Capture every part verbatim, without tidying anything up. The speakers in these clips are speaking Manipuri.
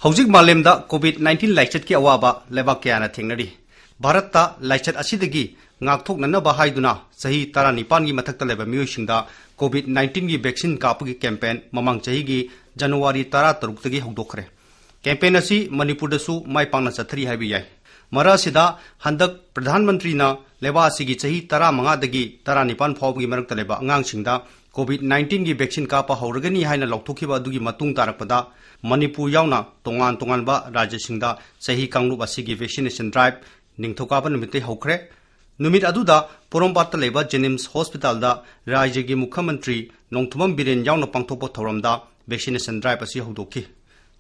ꯍꯧꯖꯤꯛ ꯃꯥꯂꯦꯝꯗ COVID nineteen ꯂꯥꯏꯆꯠꯀꯤ ꯑꯋꯥꯕ ꯂꯩꯕꯥꯛ ꯀꯌꯥꯅ ꯊꯦꯡꯅꯔꯤ꯫ ꯚꯥꯔꯠꯇ ꯂꯥꯏꯆꯠ ꯑꯁꯤꯗꯒꯤ ꯉꯥꯛꯊꯣꯛꯅꯅꯕ ꯍꯥꯏꯗꯨꯅ ꯆꯍꯤ ꯇꯔꯥꯅꯤꯄꯥꯟꯒꯤ ꯃꯊꯛꯇ ꯂꯩꯕ ꯃꯤꯑꯣꯏꯁꯤꯡꯗ COVID nineteenꯒꯤ vaccine ꯀꯥꯞꯄꯒꯤ campaign ꯃꯃꯥꯡ ꯆꯍꯤꯒꯤ ꯖꯅꯋꯥꯔꯤ ꯇꯔꯥꯇꯔꯨꯛꯇꯒꯤ ꯍꯧꯗꯣꯛꯈ꯭ꯔꯦ꯫ Campaign ꯑꯁꯤ ꯃꯅꯤꯄꯨꯔꯗꯁꯨ ꯃꯥꯏ ꯄꯥꯛꯅ ꯆꯠꯊꯔꯤ ꯍꯥꯏꯕ ꯌꯥꯏ꯫ ꯃꯔꯛ ꯑꯁꯤꯗ ꯍꯟꯗꯛ ꯄ꯭ꯔꯙꯥꯟ ꯃꯟꯇ꯭ꯔꯤꯅ ꯂꯩꯕꯥꯛ ꯑꯁꯤꯒꯤ ꯆꯍꯤ ꯇꯔꯥꯃꯉꯥꯗꯒꯤ ꯇꯔꯥꯅꯤꯄꯥꯟ ꯐꯥꯎꯕꯒꯤ ꯃꯔꯛꯇ ꯂꯩꯕ ꯑꯉꯥꯡꯁꯤꯡꯗ COVID nineteenꯒꯤ vaccine ꯀꯥꯞꯄ ꯍꯧꯔꯒꯅꯤ ꯍꯥꯏꯅ ꯂꯥꯎꯊꯣꯛꯈꯤꯕ ꯑꯗꯨꯒꯤ ꯃꯇꯨꯡ ꯇꯥꯔꯛꯄꯗ ꯃꯅꯤꯄꯨꯔ ꯌꯥꯎꯅ ꯇꯣꯉꯥꯟ ꯇꯣꯉꯥꯟꯕ ꯔꯥꯖ꯭ꯌꯁꯤꯡꯗ ꯆꯍꯤ ꯀꯥꯡꯂꯨꯞ ꯑꯁꯤꯒꯤ vaccination drive ꯅꯤꯡꯊꯧꯀꯥꯕ ꯅꯨꯃꯤꯠꯇꯩ ꯍꯧꯈ꯭ꯔꯦ꯫ ꯅꯨꯃꯤꯠ ꯑꯗꯨꯗ ꯄꯣꯔꯣꯝꯄꯥꯠꯇ ꯂꯩꯕ JNIMS hospitalꯗ ꯔꯥꯖ꯭ꯌꯒꯤ ꯃꯨꯈ꯭ꯌ ꯃꯟꯇ꯭ꯔꯤ ꯅꯣꯡꯊꯣꯝꯕꯝ ꯕꯤꯔꯦꯟ ꯌꯥꯎꯅ ꯄꯥꯡꯊꯣꯛꯄ ꯊꯧꯔꯝꯗ vaccination drive ꯑꯁꯤ ꯍꯧꯗꯣꯛꯈꯤ꯫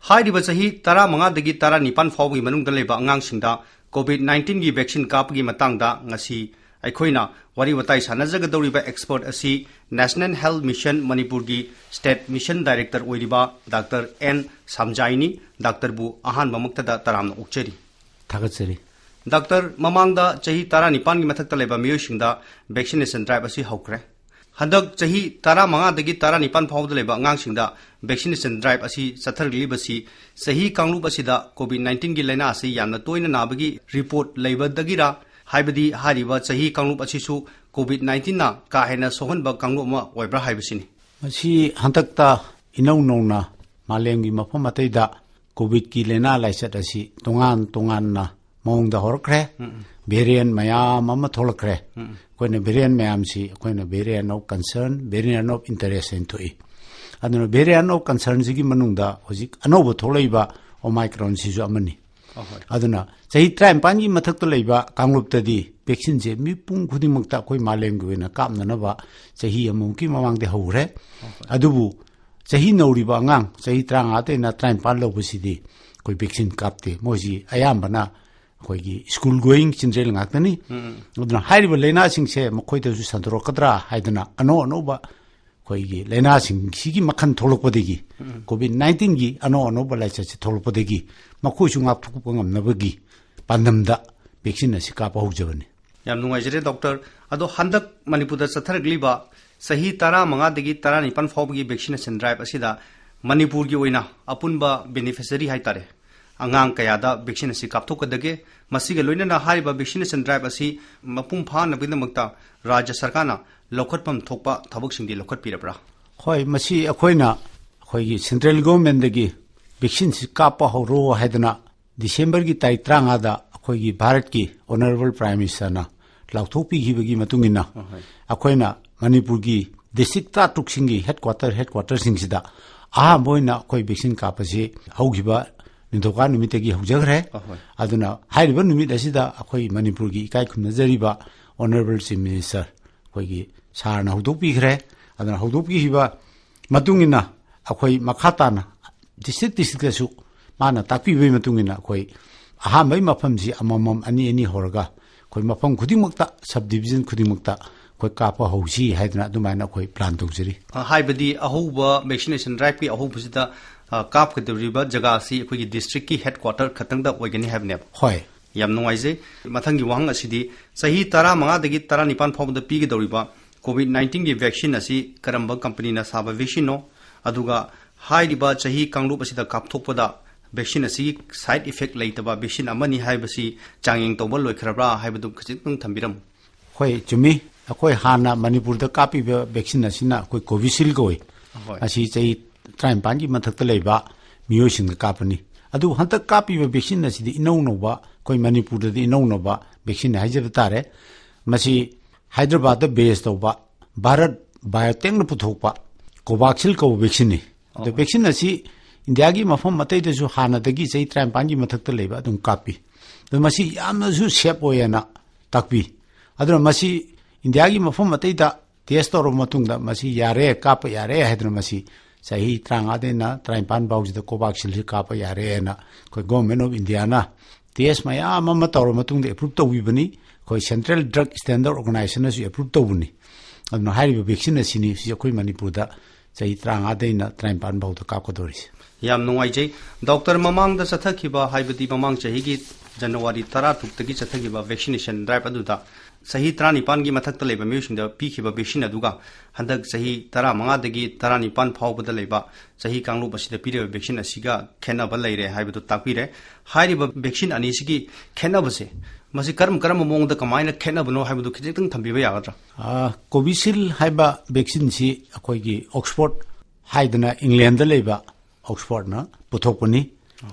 ꯍꯥꯏꯔꯤꯕ ꯆꯍꯤ ꯇꯔꯥꯃꯉꯥꯗꯒꯤ ꯇꯔꯥꯅꯤꯄꯥꯟ ꯐꯥꯎꯕꯒꯤ ꯃꯅꯨꯡꯗ ꯂꯩꯕ ꯑꯉꯥꯡꯁꯤꯡꯗ COVID nineteenꯒꯤ vaccine ꯀꯥꯞꯄꯒꯤ ꯃꯇꯥꯡꯗ ꯉꯁꯤ ꯑꯩꯈꯣꯏꯅ ꯋꯥꯔꯤ ꯋꯥꯇꯥꯏ ꯁꯥꯟꯅꯖꯒꯗꯧꯔꯤꯕ expert ꯑꯁꯤ National Health Mission ꯃꯅꯤꯄꯨꯔꯒꯤ State Mission Director ꯑꯣꯏꯔꯤꯕ ꯗꯥꯛꯇꯔ ꯑꯦꯟ ꯁꯥꯝꯖꯥꯏꯅꯤ꯫ ꯗꯥꯛꯇꯔꯕꯨ ꯑꯍꯥꯟꯕꯃꯛꯇꯗ ꯇꯔꯥꯝꯅ ꯑꯣꯛꯆꯔꯤ꯫ ꯊꯥꯒꯠꯆꯔꯤ꯫ ꯗꯥꯛꯇꯔ, ꯃꯃꯥꯡꯗ ꯆꯍꯤ ꯇꯔꯥꯅꯤꯄꯥꯟꯒꯤ ꯃꯊꯛꯇ ꯂꯩꯕ ꯃꯤꯑꯣꯏꯁꯤꯡꯗ vaccination drive ꯑꯁꯤ ꯍꯧꯈ꯭ꯔꯦ꯫ ꯍꯟꯗꯛ ꯆꯍꯤ ꯇꯔꯥꯃꯉꯥꯗꯒꯤ ꯇꯔꯥꯅꯤꯄꯥꯟ ꯐꯥꯎꯕꯗ ꯂꯩꯕ ꯑꯉꯥꯡꯁꯤꯡꯗ vaccination drive ꯑꯁꯤ ꯆꯠꯊꯔꯛꯂꯤꯕꯁꯤ ꯆꯍꯤ ꯀꯥꯡꯂꯨꯞ ꯑꯁꯤꯗ COVID nineteenꯒꯤ ꯂꯥꯏꯅꯥ ꯑꯁꯤ ꯌꯥꯝꯅ ꯇꯣꯏꯅ ꯅꯥꯕꯒꯤ report ꯂꯩꯕꯗꯒꯤꯔ, ꯍꯥꯏꯕꯗꯤ ꯍꯥꯏꯔꯤꯕ ꯆꯍꯤ ꯀꯥꯡꯂꯨꯞ ꯑꯁꯤꯁꯨ COVID nineteenꯅ ꯀꯥ ꯍꯦꯟꯅ ꯁꯣꯛꯍꯟꯕ ꯀꯥꯡꯂꯨꯞ ꯑꯃ ꯑꯣꯏꯕ꯭ꯔꯥ ꯍꯥꯏꯕꯁꯤꯅꯤ꯫ ꯃꯁꯤ ꯍꯟꯗꯛꯇ ꯏꯅꯧ ꯅꯧꯅ ꯃꯥꯂꯦꯝꯒꯤ ꯃꯐꯝ ꯑꯇꯩꯗ COVIDꯀꯤ ꯂꯥꯏꯅꯥ ꯂꯥꯏꯆꯠ ꯑꯁꯤ ꯇꯣꯉꯥꯟ ꯇꯣꯉꯥꯟꯅ ꯃꯑꯣꯡꯗ ꯍꯧꯔꯛꯈ꯭ꯔꯦ꯫ ꯎꯝ, ꯎꯝ꯫ Variant ꯃꯌꯥꯝ ꯑꯃ ꯊꯣꯛꯂꯛꯈ꯭ꯔꯦ꯫ ꯎꯝ, ꯎꯝ꯫ ꯑꯩꯈꯣꯏꯅ variant ꯃꯌꯥꯝꯁꯤ ꯑꯩꯈꯣꯏꯅ variant of concern, variant of interest ꯍꯥꯏꯅ ꯊꯣꯛꯏ꯫ ꯑꯗꯨꯅ variant of concernꯁꯤꯒꯤ ꯃꯅꯨꯡꯗ ꯍꯧꯖꯤꯛ ꯑꯅꯧꯕ ꯊꯣꯛꯂꯛꯏꯕ Omicronꯁꯤꯁꯨ ꯑꯃꯅꯤ꯫ ꯑꯍꯣꯏ꯫ ꯑꯗꯨꯅ ꯆꯍꯤ ꯇꯔꯥꯅꯤꯄꯥꯟꯒꯤ ꯃꯊꯛꯇ ꯂꯩꯕ ꯀꯥꯡꯂꯨꯞꯇꯗꯤ vaccineꯁꯦ ꯃꯤꯄꯨꯝ ꯈꯨꯗꯤꯡꯃꯛꯇ ꯑꯩꯈꯣꯏ ꯃꯥꯂꯦꯝꯒꯤ ꯑꯣꯏꯅ ꯀꯥꯞꯅꯅꯕ ꯆꯍꯤ ꯑꯃꯃꯨꯛꯀꯤ ꯃꯃꯥꯡꯗ ꯍꯧꯈ꯭ꯔꯦ꯫ ꯑꯍꯣꯏ꯫ ꯑꯗꯨꯕꯨ ꯆꯍꯤ ꯅꯧꯔꯤꯕ ꯑꯉꯥꯡ ꯆꯍꯤ ꯇꯔꯥꯃꯉꯥꯗꯩꯅ ꯇꯔꯥꯅꯤꯄꯥꯟ ꯂꯧꯕꯁꯤꯗꯤ ꯑꯩꯈꯣꯏ vaccine ꯀꯥꯞꯇꯦ꯫ ꯃꯣꯏꯁꯤ ꯑꯌꯥꯝꯕꯅ ꯑꯩꯈꯣꯏꯒꯤ school going children ꯉꯥꯛꯇꯅꯤ꯫ ꯎꯝ꯫ ꯑꯗꯨꯅ ꯍꯥꯏꯔꯤꯕ ꯂꯥꯏꯅꯥꯁꯤꯡꯁꯦ ꯃꯈꯣꯏꯗꯁꯨ ꯁꯟꯗꯣꯔꯛꯀꯗ꯭ꯔꯥ ꯍꯥꯏꯗꯅ ꯑꯅꯧ ꯑꯅꯧꯕ ꯑꯩꯈꯣꯏꯒꯤ ꯂꯥꯏꯅꯥꯁꯤꯡꯁꯤꯒꯤ ꯃꯈꯜ ꯊꯣꯛꯂꯛꯄꯗꯒꯤ, ꯎꯝ꯫ COVID nineteenꯒꯤ ꯑꯅꯧ ꯑꯅꯧꯕ ꯂꯥꯏꯆꯠꯁꯤ ꯊꯣꯛꯂꯛꯄꯗꯒꯤ ꯃꯈꯣꯏꯁꯨ ꯉꯥꯛꯊꯣꯛꯄ ꯉꯝꯅꯕꯒꯤ ꯄꯥꯟꯗꯝꯗ vaccine ꯑꯁꯤ ꯀꯥꯞꯄ ꯍꯧꯖꯕꯅꯤ꯫ ꯌꯥꯝ ꯅꯨꯡꯉꯥꯏꯖꯔꯦ ꯗꯣꯛꯇꯔ꯫ ꯑꯗꯣ ꯍꯟꯗꯛ ꯃꯅꯤꯄꯨꯔꯗ ꯆꯠꯊꯔꯛꯂꯤꯕ ꯆꯍꯤ ꯇꯔꯥꯃꯉꯥꯗꯒꯤ ꯇꯔꯥꯅꯤꯄꯥꯟ ꯐꯥꯎꯕꯒꯤ vaccination drive ꯑꯁꯤꯗ ꯃꯅꯤꯄꯨꯔꯒꯤ ꯑꯣꯏꯅ ꯑꯄꯨꯟꯕ ꯕꯦꯅꯤꯐꯤꯁꯔꯤ ꯍꯥꯏꯇꯥꯔꯦ, ꯑꯉꯥꯡ ꯀꯌꯥꯗ ꯚꯦꯛꯁꯤꯟ ꯑꯁꯤ ꯀꯥꯞꯊꯣꯛꯀꯗꯒꯦ? ꯃꯁꯤꯒ ꯂꯣꯏꯅꯅ ꯍꯥꯏꯔꯤꯕ ꯚꯦꯛꯁꯤꯅꯦꯁꯟ ꯗ꯭ꯔꯥꯏꯚ ꯑꯁꯤ ꯃꯄꯨꯡ ꯐꯥꯅꯕꯒꯤꯗꯃꯛꯇ ꯔꯥꯖ꯭ꯌ ꯁꯔꯀꯥꯔꯅ ꯂꯧꯈꯠꯐꯝ ꯊꯣꯛꯄ ꯊꯕꯛꯁꯤꯡꯗꯤ ꯂꯧꯈꯠꯄꯤꯔꯕ꯭ꯔꯥ? ꯍꯣꯏ, ꯃꯁꯤ ꯑꯩꯈꯣꯏꯅ, ꯑꯩꯈꯣꯏꯒꯤ ꯁꯦꯟꯇ꯭ꯔꯦꯜ ꯒꯣꯚꯔꯟꯃꯦꯟꯠꯗꯒꯤ ꯚꯦꯛꯁꯤꯟꯁꯤ ꯀꯥꯞꯄ ꯍꯧꯔꯣ ꯍꯥꯏꯗꯅ ꯗꯤꯁꯦꯝꯕꯔꯒꯤ ꯇꯥꯔꯤꯛ ꯇꯔꯥꯃꯉꯥꯗ ꯑꯩꯈꯣꯏꯒꯤ ꯚꯥꯔꯠꯀꯤ ꯑꯣꯅꯔꯦꯕꯜ ꯄ꯭ꯔꯥꯏꯝ ꯃꯤꯅꯤꯁꯇꯔꯅ ꯂꯥꯎꯊꯣꯛꯄꯤꯈꯤꯕꯒꯤ ꯃꯇꯨꯡ ꯏꯟꯅ, ꯑꯍꯣꯏ꯫ ꯑꯩꯈꯣꯏꯅ ꯃꯅꯤꯄꯨꯔꯒꯤ ꯗꯤꯁꯇ꯭ꯔꯤꯛ ꯇꯔꯥꯇꯔꯨꯛꯁꯤꯡꯒꯤ ꯍꯦꯗꯀ꯭ꯋꯥꯇꯔ, ꯍꯦꯗꯀ꯭ꯋꯥꯇꯔꯁꯤꯡꯁꯤꯗ ꯑꯍꯥꯟꯕ ꯑꯣꯏꯅ ꯑꯩꯈꯣꯏ ꯚꯦꯛꯁꯤꯟ ꯀꯥꯞꯄꯁꯤ ꯍꯧꯈꯤꯕ ꯅꯤꯡꯊꯧꯀꯥ ꯅꯨꯃꯤꯠꯇꯒꯤ ꯍꯧꯖꯈ꯭ꯔꯦ꯫ ꯑꯍꯣꯏ꯫ ꯑꯗꯨꯅ ꯍꯥꯏꯔꯤꯕ ꯅꯨꯃꯤꯠ ꯑꯁꯤꯗ ꯑꯩꯈꯣꯏ ꯃꯅꯤꯄꯨꯔꯒꯤ ꯏꯀꯥꯏ ꯈꯨꯝꯅꯖꯔꯤꯕ ꯑꯣꯅꯔꯦꯕꯜ ꯆꯤꯐ ꯃꯤꯅꯤꯁꯇꯔ, ꯑꯩꯈꯣꯏꯒꯤ ꯁꯥꯔꯅ ꯍꯧꯗꯣꯛꯄꯤꯈ꯭ꯔꯦ꯫ ꯑꯗꯨꯅ ꯍꯧꯗꯣꯛꯄꯤꯈꯤꯕ ꯃꯇꯨꯡ ꯏꯟꯅ ꯑꯩꯈꯣꯏ ꯃꯈꯥ ꯇꯥꯅ ꯗꯤꯁꯇ꯭ꯔꯤꯛ ꯗꯤꯁꯇ꯭ꯔꯤꯛꯇꯁꯨ ꯃꯥꯅ ꯇꯥꯛꯄꯤꯕꯒꯤ ꯃꯇꯨꯡ ꯏꯟꯅ ꯑꯩꯈꯣꯏ ꯑꯍꯥꯟꯕꯒꯤ ꯃꯐꯝꯁꯤ ꯑꯃꯃꯝ, ꯑꯅꯤ ꯑꯅꯤ ꯍꯧꯔꯒ ꯑꯩꯈꯣꯏ ꯃꯐꯝ ꯈꯨꯗꯤꯡꯃꯛꯇ, ꯁꯕ ꯗꯤꯕꯤꯖꯟ ꯈꯨꯗꯤꯡꯃꯛꯇ ꯑꯩꯈꯣꯏ ꯀꯥꯞꯄ ꯍꯧꯁꯤ ꯍꯥꯏꯗꯅ ꯑꯗꯨꯃꯥꯏꯅ ꯑꯩꯈꯣꯏ ꯄ꯭ꯂꯥꯟ ꯇꯧꯖꯔꯤ꯫ ꯑ, ꯍꯥꯏꯕꯗꯤ ꯑꯍꯧꯕ ꯚꯦꯛꯁꯤꯅꯦꯁꯟ ꯗ꯭ꯔꯥꯏꯚꯀꯤ ꯑꯍꯧꯕꯁꯤꯗ, ꯑ, ꯀꯥꯞꯀꯗꯧꯔꯤꯕ ꯖꯒꯥ ꯑꯁꯤ ꯑꯩꯈꯣꯏꯒꯤ ꯗꯤꯁꯇ꯭ꯔꯤꯛꯀꯤ ꯍꯦꯗꯀ꯭ꯋꯥꯇꯔ ꯈꯛꯇꯪꯗ ꯑꯣꯏꯒꯅꯤ ꯍꯥꯏꯕꯅꯦꯕ? ꯍꯣꯏ꯫ ꯌꯥꯝ ꯅꯨꯡꯉꯥꯏꯖꯩ꯫ ꯃꯊꯪꯒꯤ ꯋꯥꯍꯪ ꯑꯁꯤꯗꯤ, ꯆꯍꯤ ꯇꯔꯥꯃꯉꯥꯗꯒꯤ ꯇꯔꯥꯅꯤꯄꯥꯟ ꯐꯥꯎꯕꯗ ꯄꯤꯒꯗꯧꯔꯤꯕ ꯀꯣꯚꯤꯗ ꯅꯥꯏꯟꯇꯤꯟꯒꯤ ꯚꯦꯛꯁꯤꯟ ꯑꯁꯤ ꯀꯔꯝꯕ ꯀꯝꯄꯅꯤꯅ ꯁꯥꯕ ꯚꯦꯛꯁꯤꯟꯅꯣ? ꯑꯗꯨꯒ ꯍꯥꯏꯔꯤꯕ ꯆꯍꯤ ꯀꯥꯡꯂꯨꯞ ꯑꯁꯤꯗ ꯀꯥꯞꯊꯣꯛꯄꯗ ꯚꯦꯛꯁꯤꯟ ꯑꯁꯤꯒꯤ ꯁꯥꯏꯗ ꯏꯐꯦꯛ ꯂꯩꯇꯕ ꯚꯦꯛꯁꯤꯟ ꯑꯃꯅꯤ ꯍꯥꯏꯕꯁꯤ ꯆꯥꯡꯌꯦꯡ ꯇꯧꯕ ꯂꯣꯏꯈ꯭ꯔꯕ꯭ꯔꯥ ꯍꯥꯏꯕꯗꯨ ꯈꯖꯤꯛꯇꯪ ꯊꯝꯕꯤꯔꯝꯃꯨ꯫ ꯍꯣꯏ, ꯆꯨꯝꯃꯤ꯫ ꯑꯩꯈꯣꯏ ꯍꯥꯟꯅ ꯃꯅꯤꯄꯨꯔꯗ ꯀꯥꯞꯄꯤꯕ ꯚꯦꯛꯁꯤꯟ ꯑꯁꯤꯅ ꯑꯩꯈꯣꯏ ꯀꯣꯚꯤꯁꯤꯜ ꯀꯧꯏ꯫ ꯍꯣꯏ꯫ ꯑꯁꯤ ꯆꯍꯤ ꯇꯔꯥꯅꯤꯄꯥꯟꯒꯤ ꯃꯊꯛꯇ ꯂꯩꯕ ꯃꯤꯑꯣꯏꯁꯤꯡꯗ ꯀꯥꯞꯄꯅꯤ꯫ ꯑꯗꯨꯕꯨ ꯍꯟꯗꯛ ꯀꯥꯞꯄꯤꯕ ꯚꯦꯛꯁꯤꯟ ꯑꯁꯤꯗꯤ ꯏꯅꯧ ꯅꯧꯕ, ꯑꯩꯈꯣꯏ ꯃꯅꯤꯄꯨꯔꯗꯗꯤ ꯏꯅꯧ ꯅꯧꯕ ꯚꯦꯛꯁꯤꯟ ꯍꯥꯏꯖꯕ ꯇꯥꯔꯦ꯫ ꯃꯁꯤ ꯍꯥꯏꯗ꯭ꯔꯕꯥꯗꯇ ꯕꯦꯁ ꯇꯧꯕ ꯚꯥꯔꯠ ꯕꯥꯏꯑꯣꯇꯦꯛꯅ ꯄꯨꯊꯣꯛꯄ ꯀꯣꯚꯥꯛꯁꯤꯜ ꯀꯧꯕ ꯚꯦꯛꯁꯤꯟꯅꯤ꯫ ꯑꯗꯣ ꯑꯣ꯫ ꯚꯦꯛꯁꯤꯟ ꯑꯁꯤ ꯏꯟꯗꯤꯌꯥꯒꯤ ꯃꯐꯝ ꯑꯇꯩꯗꯁꯨ ꯍꯥꯟꯅꯗꯒꯤ ꯆꯍꯤ ꯇꯔꯥꯅꯤꯄꯥꯟꯒꯤ ꯃꯊꯛꯇ ꯂꯩꯕ ꯑꯗꯨꯝ ꯀꯥꯞꯄꯤ꯫ ꯑꯗꯣ ꯃꯁꯤ ꯌꯥꯝꯅꯁꯨ ꯁꯦꯐ ꯑꯣꯏꯌꯦꯅ ꯇꯥꯛꯄꯤ꯫ ꯑꯗꯨꯅ ꯃꯁꯤ ꯏꯟꯗꯤꯌꯥꯒꯤ ꯃꯐꯝ ꯑꯇꯩꯗ ꯇꯦꯁ ꯇꯧꯔꯕ ꯃꯇꯨꯡꯗ ꯃꯁꯤ ꯌꯥꯔꯦ, ꯀꯥꯞꯄ ꯌꯥꯔꯦ ꯍꯥꯏꯗꯅ ꯃꯁꯤ ꯆꯍꯤ ꯇꯔꯥꯃꯉꯥꯗꯩꯅ ꯇꯔꯥꯅꯤꯄꯥꯟ ꯐꯥꯎꯁꯤꯗ ꯀꯣꯚꯥꯛꯁꯤꯜꯁꯤ ꯀꯥꯞꯄ ꯌꯥꯔꯦꯅ ꯑꯩꯈꯣꯏ ꯒꯣꯚꯔꯟꯃꯦꯟꯠ ꯑꯣꯐ ꯏꯟꯗꯤꯌꯥꯅ ꯇꯦꯁ ꯃꯌꯥꯝ ꯑꯃ ꯇꯧꯔꯕ ꯃꯇꯨꯡꯗ ꯑꯦꯄ꯭ꯔꯨꯞ ꯇꯧꯕꯤꯕꯅꯤ꯫ ꯑꯩꯈꯣꯏ ꯁꯦꯟꯇ꯭ꯔꯦꯜ ꯗ꯭ꯔꯒ ꯁ꯭ꯇꯦꯟꯗꯔꯗ ꯑꯣꯔꯒꯅꯥꯏꯖꯦꯁꯟꯅꯁꯨ ꯑꯦꯄ꯭ꯔꯨꯞ ꯇꯧꯕꯅꯤ꯫ ꯑꯗꯨꯅ ꯍꯥꯏꯔꯤꯕ ꯚꯦꯛꯁꯤꯟ ꯑꯁꯤꯅꯤ ꯁꯤ ꯑꯩꯈꯣꯏ ꯃꯅꯤꯄꯨꯔꯗ ꯆꯍꯤ ꯇꯔꯥꯃꯉꯥꯗꯩꯅ ꯇꯔꯥꯅꯤꯄꯥꯟ ꯐꯥꯎꯗ ꯀꯥꯞꯀꯗꯧꯔꯤꯁꯦ꯫ ꯌꯥꯝ ꯅꯨꯡꯉꯥꯏꯖꯩ꯫ ꯗꯣꯛꯇꯔ, ꯃꯃꯥꯡꯗ ꯆꯠꯊꯈꯤꯕ, ꯍꯥꯏꯕꯗꯤ ꯃꯃꯥꯡ ꯆꯍꯤꯒꯤ ꯖꯅꯋꯥꯔꯤ ꯇꯔꯥ ꯇꯔꯨꯛꯇꯒꯤ ꯆꯠꯊꯈꯤꯕ vaccination drive ꯑꯗꯨꯗ ꯆꯍꯤ ꯇꯔꯥꯅꯤꯄꯥꯟꯒꯤ ꯃꯊꯛꯇ ꯂꯩꯕ ꯃꯤꯑꯣꯏꯁꯤꯡꯗ ꯄꯤꯈꯤꯕ vaccine ꯑꯗꯨꯒ ꯍꯟꯗꯛ ꯆꯍꯤ ꯇꯔꯥꯃꯉꯥꯗꯒꯤ ꯇꯔꯥꯅꯤꯄꯥꯟ ꯐꯥꯎꯕꯗ ꯂꯩꯕ ꯆꯍꯤ ꯀꯥꯡꯂꯨꯞ ꯑꯁꯤꯗ ꯄꯤꯔꯤꯕ vaccine ꯑꯁꯤꯒ ꯈꯦꯠꯅꯕ ꯂꯩꯔꯦ ꯍꯥꯏꯕꯗꯨ ꯇꯥꯛꯄꯤꯔꯦ꯫ ꯍꯥꯏꯔꯤꯕ vaccine ꯑꯅꯤꯁꯤꯒꯤ ꯈꯦꯠꯅꯕꯁꯦ, ꯃꯁꯤ ꯀꯔꯝ ꯀꯔꯝꯕ ꯃꯑꯣꯡꯗ ꯀꯃꯥꯏꯅ ꯈꯦꯠꯅꯕꯅꯣ ꯍꯥꯏꯕꯗꯨ ꯈꯤꯖꯤꯛꯇꯪ ꯊꯝꯕꯤꯕ ꯌꯥꯒꯗ꯭ꯔꯥ? ꯑ, Covishield ꯍꯥꯏꯕ vaccine ꯁꯤ ꯑꯩꯈꯣꯏꯒꯤ Oxford ꯍꯥꯏꯗꯅ England ꯗ ꯂꯩꯕ Oxford ꯅ ꯄꯨꯊꯣꯛꯄꯅꯤ꯫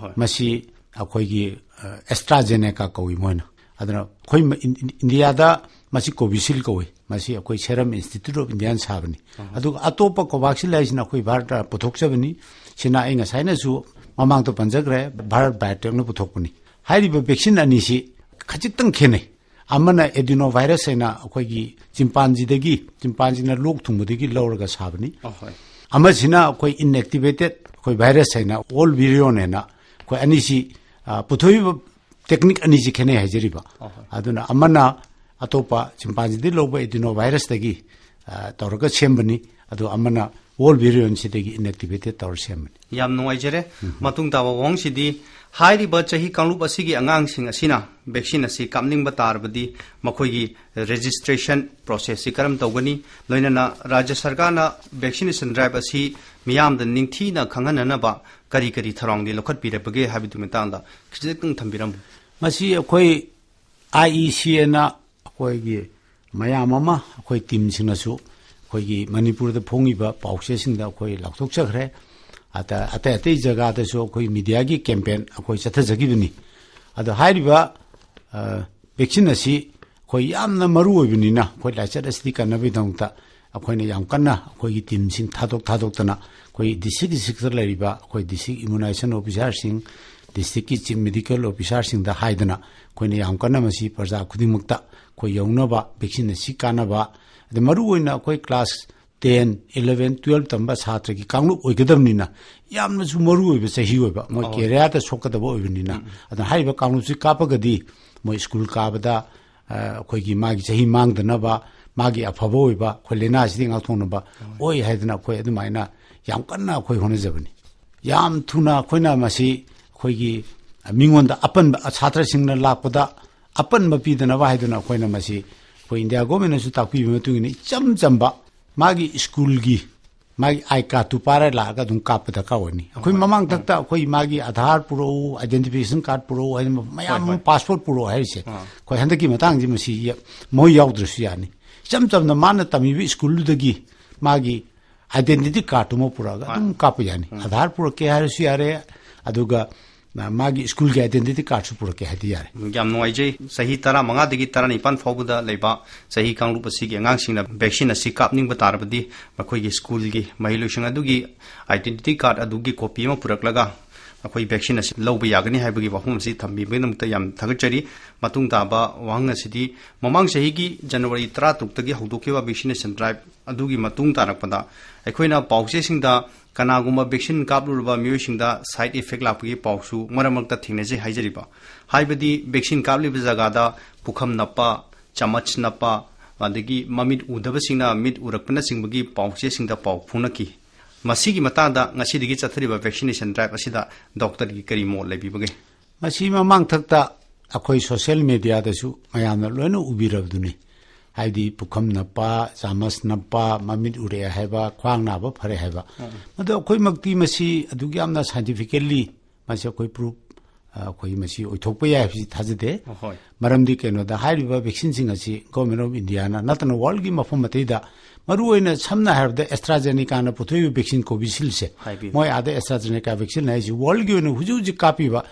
ꯍꯣꯏ꯫ ꯃꯁꯤ ꯑꯩꯈꯣꯏꯒꯤ, ꯑ, AstraZeneca ꯀꯧꯏ ꯃꯣꯏꯅ꯫ ꯑꯗꯨꯅ ꯑꯩꯈꯣꯏ ꯃ-, ꯏꯟ-, ꯏꯟ-, ꯏꯟꯗꯤꯌꯥꯗ ꯃꯁꯤ Covishield ꯀꯧꯏ꯫ ꯃꯁꯤ ꯑꯩꯈꯣꯏ Serum Institute of India ꯅ ꯁꯥꯕꯅꯤ꯫ ꯑꯍꯣꯏ꯫ ꯑꯗꯨꯒ ꯑꯇꯣꯞꯄ Covaxin ꯍꯥꯏꯁꯤꯅ ꯑꯩꯈꯣꯏ ꯚꯥꯔꯠꯇ ꯄꯨꯊꯣꯛꯆꯕꯅꯤ꯫ ꯁꯤꯅ ꯑꯩ ꯉꯁꯥꯏꯅꯁꯨ ꯃꯃꯥꯡꯗ ꯄꯟꯖꯈ꯭ꯔꯦ, Bharat Biotech ꯅ ꯄꯨꯊꯣꯛꯄꯅꯤ꯫ ꯍꯥꯏꯔꯤꯕ vaccine ꯑꯅꯤꯁꯤ ꯈꯖꯤꯛꯇꯪ ꯈꯦꯠꯅꯩ꯫ ꯑꯃꯅ adenovirus ꯍꯥꯏꯅ ꯑꯩꯈꯣꯏꯒꯤ chimpanzee ꯗꯒꯤ, chimpanzee ꯅ ꯂꯣꯛ ꯊꯨꯡꯕꯗꯒꯤ ꯂꯧꯔꯒ ꯁꯥꯕꯅꯤ꯫ ꯑꯍꯣꯏ꯫ ꯑꯃꯁꯤꯅ ꯑꯩꯈꯣꯏ inactivated ꯑꯩꯈꯣꯏ virus ꯍꯥꯏꯅ, old virion ꯍꯥꯏꯅ, ꯑꯩꯈꯣꯏ ꯑꯅꯤꯁꯤ, ꯑ, ꯄꯨꯊꯣꯛꯏꯕ technique ꯑꯅꯤꯁꯤ ꯈꯦꯠꯅꯩ ꯍꯥꯏꯖꯔꯤꯕ꯫ ꯑꯍꯣꯏ꯫ ꯑꯗꯨꯅ ꯑꯃꯅ ꯑꯇꯣꯞꯄ chimpanzee ꯗꯒꯤ ꯂꯧꯕ adenovirus ꯇꯒꯤ, ꯑ, ꯇꯧꯔꯒ ꯁꯦꯝꯕꯅꯤ, ꯑꯗꯨ ꯑꯃꯅ old virion ꯁꯤꯗꯒꯤ inactivated ꯇꯧꯔ ꯁꯦꯝꯕꯅꯤ꯫ ꯌꯥꯝ ꯅꯨꯡꯉꯥꯏꯖꯔꯦ꯫ ꯎꯝ꯫ ꯃꯇꯨꯡ ꯇꯥꯕ ꯋꯥꯍꯪꯁꯤꯗꯤ, ꯍꯥꯏꯔꯤꯕ ꯆꯍꯤ ꯀꯥꯡꯂꯨꯞ ꯑꯁꯤꯒꯤ ꯑꯉꯥꯡꯁꯤꯡ ꯑꯁꯤꯅ vaccine ꯑꯁꯤ ꯀꯥꯞꯅꯤꯡꯕ ꯇꯥꯔꯕꯗꯤ ꯃꯈꯣꯏꯒꯤ registration process ꯁꯤ ꯀꯔꯝ ꯇꯧꯒꯅꯤ? ꯂꯣꯏꯅꯅ ꯔꯥꯖ꯭ꯌ ꯁꯔꯀꯥꯔꯅ vaccination drive ꯑꯁꯤ ꯃꯤꯌꯥꯝꯗ ꯅꯤꯡꯊꯤꯅ ꯈꯪꯍꯟꯅꯅꯕ ꯀꯔꯤ ꯀꯔꯤ ꯊꯧꯔꯥꯡꯗꯤ ꯂꯧꯈꯠꯄꯤꯔꯕꯒꯦ ꯍꯥꯏꯕꯗꯨꯒꯤ ꯃꯇꯥꯡꯗ ꯈꯤꯖꯤꯛꯇꯪ ꯊꯝꯕꯤꯔꯝꯃꯨ꯫ ꯃꯁꯤ ꯑꯩꯈꯣꯏ I E C A ꯅ ꯑꯩꯈꯣꯏꯒꯤ ꯃꯌꯥꯝ ꯑꯃ ꯑꯩꯈꯣꯏ team ꯁꯤꯡꯅꯁꯨ ꯑꯩꯈꯣꯏꯒꯤ ꯃꯅꯤꯄꯨꯔꯗ ꯐꯣꯡꯉꯤꯕ ꯄꯥꯎꯆꯦꯁꯤꯡꯗ ꯑꯩꯈꯣꯏ ꯂꯥꯎꯊꯣꯛꯆꯈ꯭ꯔꯦ꯫ ꯑꯇ-, ꯑꯇꯩ ꯑꯇꯩ ꯖꯒꯥꯗꯁꯨ ꯑꯩꯈꯣꯏ media ꯒꯤ campaign ꯑꯩꯈꯣꯏ ꯆꯠꯊꯖꯈꯤꯕꯅꯤ꯫ ꯑꯗꯣ ꯍꯥꯏꯔꯤꯕ, ꯑ, vaccine ꯑꯁꯤ ꯑꯩꯈꯣꯏ ꯌꯥꯝꯅ ꯃꯔꯨ ꯑꯣꯏꯕꯅꯤꯅ, ꯑꯩꯈꯣꯏ ꯂꯥꯏꯆꯠ ꯑꯁꯤꯗꯤ ꯀꯟꯅꯕꯒꯤꯗꯃꯛꯇ ꯑꯩꯈꯣꯏꯅ ꯌꯥꯝ ꯀꯟꯅ ꯑꯩꯈꯣꯏꯒꯤ team ꯁꯤꯡ ꯊꯥꯗꯣꯛ ꯊꯥꯗꯣꯛꯇꯅ, ꯑꯩꯈꯣꯏ district district ꯇ ꯂꯩꯔꯤꯕ ꯑꯩꯈꯣꯏ district immunization officer ꯁꯤꯡ, district ꯀꯤ chief medical officer ꯁꯤꯡꯗ ꯍꯥꯏꯗꯅ ꯑꯩꯈꯣꯏꯅ ꯌꯥꯝ ꯀꯟꯅ ꯃꯁꯤ ꯄ꯭ꯔꯖꯥ ꯈꯨꯗꯤꯡꯃꯛꯇ ꯑꯩꯈꯣꯏ ꯌꯧꯅꯕ, vaccine ꯑꯁꯤ ꯀꯥꯟꯅꯕ, ꯑꯗꯩ ꯃꯔꯨ ꯑꯣꯏꯅ ꯑꯩꯈꯣꯏ class ten, eleven, twelve ꯇꯝꯕ ꯁꯥꯇ꯭ꯔꯒꯤ ꯀꯥꯡꯂꯨꯞ ꯑꯣꯏꯒꯗꯕꯅꯤꯅ ꯌꯥꯝꯅꯁꯨ ꯃꯔꯨ ꯑꯣꯏꯕ ꯆꯍꯤ ꯑꯣꯏꯕ, ꯃꯣꯏ ꯑꯣ꯫ career ꯗ ꯁꯣꯛꯀꯗꯕ ꯑꯣꯏꯕꯅꯤꯅ꯫ ꯎꯝ, ꯎꯝ꯫ ꯑꯗꯨꯅ ꯍꯥꯏꯔꯤꯕ ꯀꯥꯡꯂꯨꯞꯁꯤ ꯀꯥꯞꯄꯒꯗꯤ ꯃꯣꯏ school ꯀꯥꯕꯗ, ꯑ, ꯑꯩꯈꯣꯏꯒꯤ ꯃꯥꯒꯤ ꯆꯍꯤ ꯃꯥꯡꯗꯅꯕ, ꯃꯥꯒꯤ ꯑꯐꯕ ꯑꯣꯏꯕ, ꯑꯩꯈꯣꯏ ꯂꯥꯏꯅꯥꯁꯤꯗꯤ ꯉꯥꯛꯊꯣꯛꯅꯕ ꯍꯣꯏ꯫ ꯑꯣꯏ ꯍꯥꯏꯗꯅ ꯑꯩꯈꯣꯏ ꯑꯗꯨꯃꯥꯏꯅ ꯌꯥꯝ ꯀꯟꯅ ꯑꯩꯈꯣꯏ ꯍꯣꯠꯅꯖꯕꯅꯤ꯫ ꯌꯥꯝ ꯊꯨꯅ ꯑꯩꯈꯣꯏꯅ ꯃꯁꯤ ꯑꯩꯈꯣꯏꯒꯤ ꯃꯤꯉꯣꯟꯗ ꯑꯄꯟꯕ, ꯁꯥꯇ꯭ꯔꯁꯤꯡꯅ ꯂꯥꯛꯄꯗ ꯑꯄꯟꯕ ꯄꯤꯗꯅꯕ ꯍꯥꯏꯗꯨꯅ ꯑꯩꯈꯣꯏꯅ ꯃꯁꯤ, ꯑꯩꯈꯣꯏ ꯏꯟꯗꯤꯌꯥ ꯒꯣꯔꯃꯦꯟꯅꯁꯨ ꯇꯥꯛꯄꯤꯕꯒꯤ ꯃꯇꯨꯡ ꯏꯟꯅ, ꯏꯆꯝ ꯆꯝꯕ ꯃꯥꯒꯤ ꯁ꯭ꯀꯨꯜꯒꯤ ꯃꯥꯒꯤ ꯑꯥꯏ ꯀꯥꯔꯠꯇꯨ ꯄꯥꯏꯔ ꯂꯥꯛꯑꯒ ꯑꯗꯨꯝ ꯀꯥꯞꯄ ꯗꯔꯀꯥꯔ ꯑꯣꯏꯅꯤ꯫ ꯑꯩꯈꯣꯏ ꯃꯃꯥꯡ ꯊꯛꯇ ꯑꯩꯈꯣꯏ ꯃꯥꯒꯤ ꯑꯥꯙꯥꯔ ꯄꯨꯔꯛꯎ, ꯑꯥꯏꯗꯦꯟꯇꯤꯐꯤꯀꯦꯁꯟ ꯀꯥꯔꯠ ꯄꯨꯔꯛꯎ ꯍꯥꯏꯅ ꯃꯌꯥꯝ ꯑꯃ, ꯄꯥꯁꯄꯣꯔꯠ ꯄꯨꯔꯛꯎ ꯍꯥꯏꯔꯤꯁꯦ, ꯑꯩꯈꯣꯏ ꯍꯟꯗꯛꯀꯤ ꯃꯇꯥꯡꯁꯤ ꯃꯁꯤ ꯃꯣꯏ ꯌꯥꯎꯗ꯭ꯔꯁꯨ ꯌꯥꯅꯤ꯫ ꯏꯆꯝ ꯆꯝꯅ ꯃꯥꯅ ꯇꯝꯃꯤꯕ ꯁ꯭ꯀꯨꯜꯗꯨꯗꯒꯤ ꯃꯥꯒꯤ ꯑꯥꯏꯗꯦꯟꯇꯤꯇꯤ ꯀꯥꯔꯠꯇꯨꯃ ꯄꯨꯔꯛꯑꯒ ꯑꯗꯨꯝ ꯀꯥꯞꯄ ꯌꯥꯅꯤ꯫ ꯑꯥꯙꯥꯔ ꯄꯨꯔꯛꯀꯦ ꯍꯥꯏꯔꯁꯨ ꯌꯥꯔꯦ, ꯑꯗꯨꯒ, ꯑ, ꯃꯥꯒꯤ ꯁ꯭ꯀꯨꯜꯒꯤ ꯑꯥꯏꯗꯦꯟꯇꯤꯇꯤ ꯀꯥꯔꯠꯁꯨ ꯄꯨꯔꯛꯀꯦ ꯍꯥꯏꯗꯤ ꯌꯥꯔꯦ꯫ ꯌꯥꯝ ꯅꯨꯡꯉꯥꯏꯖꯩ꯫ ꯆꯍꯤ ꯇꯔꯥꯃꯉꯥꯗꯒꯤ ꯇꯔꯥꯅꯤꯄꯥꯟ ꯐꯥꯎꯕꯗ ꯂꯩꯕ ꯆꯍꯤ ꯀꯥꯡꯂꯨꯞ ꯑꯁꯤꯒꯤ ꯑꯉꯥꯡꯁꯤꯡꯅ ꯚꯦꯛꯁꯤꯟ ꯑꯁꯤ ꯀꯥꯞꯅꯤꯡꯕ ꯇꯥꯔꯕꯗꯤ ꯃꯈꯣꯏꯒꯤ ꯁ꯭ꯀꯨꯜꯒꯤ ꯃꯍꯩꯂꯣꯏꯁꯪ ꯑꯗꯨꯒꯤ ꯑꯥꯏꯗꯦꯟꯇꯤꯇꯤ ꯀꯥꯔꯠ ꯑꯗꯨꯒꯤ ꯀꯣꯄꯤ ꯑꯃ ꯄꯨꯔꯛꯂꯒ ꯑꯩꯈꯣꯏ ꯚꯦꯛꯁꯤꯟ ꯑꯁꯤ ꯂꯧꯕ ꯌꯥꯒꯅꯤ ꯍꯥꯏꯕꯒꯤ ꯋꯥꯐꯝ ꯑꯁꯤ ꯊꯝꯕꯤꯕꯒꯤꯗꯃꯛꯇ ꯌꯥꯝ ꯊꯥꯒꯠꯆꯔꯤ꯫ ꯃꯇꯨꯡ ꯇꯥꯕ ꯋꯥꯍꯪ ꯑꯁꯤꯗꯤ, ꯃꯃꯥꯡ ꯆꯍꯤꯒꯤ ꯖꯅꯋꯥꯔꯤ ꯇꯔꯥꯇꯔꯨꯛꯇꯒꯤ ꯍꯧꯗꯣꯛꯈꯤꯕ ꯚꯦꯛꯁꯤꯅꯦꯁꯟ ꯗ꯭ꯔꯥꯏꯚ ꯑꯗꯨꯒꯤ ꯃꯇꯨꯡ ꯇꯥꯔꯛꯄꯗ ꯑꯩꯈꯣꯏꯅ ꯄꯥꯎ ꯆꯦꯁꯤꯡꯗ ꯀꯅꯥꯒꯨꯝꯕ ꯚꯦꯛꯁꯤꯟ ꯀꯥꯞꯂꯨꯔꯕ ꯃꯤꯑꯣꯏꯁꯤꯡꯗ ꯁꯥꯏꯗ ꯏꯐꯦꯛ ꯂꯥꯛꯄꯒꯤ ꯄꯥꯎꯁꯨ ꯃꯔꯛ ꯃꯔꯛꯇ ꯊꯦꯡꯅꯖꯩ ꯍꯥꯏꯖꯔꯤꯕ, ꯍꯥꯏꯕꯗꯤ ꯚꯦꯛꯁꯤꯟ ꯀꯥꯞꯂꯤꯕ ꯖꯒꯥꯗ ꯄꯨꯈꯝ ꯅꯞꯄ, ꯆꯃꯆ ꯅꯞꯄ, ꯑꯗꯒꯤ ꯃꯃꯤꯠ ꯎꯗꯕꯁꯤꯡꯅ ꯃꯤꯠ ꯎꯔꯛꯄꯅꯆꯤꯡꯕꯒꯤ ꯄꯥꯎ ꯆꯦꯁꯤꯡꯗ ꯄꯥꯎ ꯐꯣꯡꯅꯈꯤ꯫ ꯃꯁꯤꯒꯤ ꯃꯇꯥꯡꯗ ꯉꯁꯤꯗꯒꯤ ꯆꯠꯊꯔꯤꯕ ꯚꯦꯛꯁꯤꯅꯦꯁꯟ ꯗ꯭ꯔꯥꯏꯚ ꯑꯁꯤꯗ ꯗꯣꯛꯇꯔꯒꯤ ꯀꯔꯤ ꯃꯣꯠ ꯂꯩꯕꯤꯕꯒꯦ? ꯃꯁꯤ ꯃꯃꯥꯡ ꯊꯛꯇ ꯑꯩꯈꯣꯏ ꯁꯣꯁꯤꯌꯦꯜ ꯃꯦꯗꯤꯌꯥꯗꯁꯨ ꯃꯌꯥꯝꯅ ꯂꯣꯏꯅ ꯎꯕꯤꯔꯕꯗꯨꯅꯤ꯫ ꯍꯥꯏꯗꯤ ꯄꯨꯈꯝ ꯅꯞꯄ, ꯆꯥꯃꯁ ꯅꯞꯄ, ꯃꯃꯤꯠ ꯎꯔꯛꯑꯦ ꯍꯥꯏꯕ, ꯈ꯭ꯋꯥꯡ ꯅꯥꯕ ꯐꯔꯦ ꯍꯥꯏꯕ꯫ ꯃꯗꯨ ꯑꯩꯈꯣꯏꯃꯛꯇꯤ ꯃꯁꯤ ꯑꯗꯨꯛ ꯌꯥꯝꯅ ꯁꯥꯏꯟꯇꯤꯐꯤꯀꯦꯜꯂꯤ ꯃꯁꯤ ꯑꯩꯈꯣꯏ ꯄ꯭ꯔꯨꯐ, ꯑ, ꯑꯩꯈꯣꯏ ꯃꯁꯤ ꯑꯣꯏꯊꯣꯛꯄ ꯌꯥꯏ ꯍꯥꯏꯕꯁꯤ ꯊꯥꯖꯗꯦ꯫ ꯍꯣꯏ꯫ ꯃꯔꯝꯗꯤ ꯀꯩꯅꯣꯗ, ꯍꯥꯏꯔꯤꯕ ꯚꯦꯛꯁꯤꯟꯁꯤꯡ ꯑꯁꯤ Government of Indiaꯅ ꯅꯠꯇꯅ ꯋꯥꯔꯜꯒꯤ ꯃꯐꯝ ꯑꯇꯩꯗ, ꯃꯔꯨꯑꯣꯏꯅ ꯁꯝꯅ ꯍꯥꯏꯔꯕꯗ AstraZenecaꯅ ꯄꯨꯊꯣꯛꯏꯕ ꯚꯦꯛꯁꯤꯟ ꯀꯣꯚꯤꯁꯤꯜꯁꯦ, ꯍꯥꯏꯕꯤꯌꯨ꯫ ꯃꯣꯏ ꯑꯥꯗ AstraZeneca ꯚꯦꯛꯁꯤꯟ ꯍꯥꯏꯁꯤ ꯋꯥꯔꯜꯒꯤ ꯑꯣꯏꯅ ꯍꯧꯖꯤꯛ ꯍꯧꯖꯤꯛ ꯀꯥꯞꯄꯤꯕ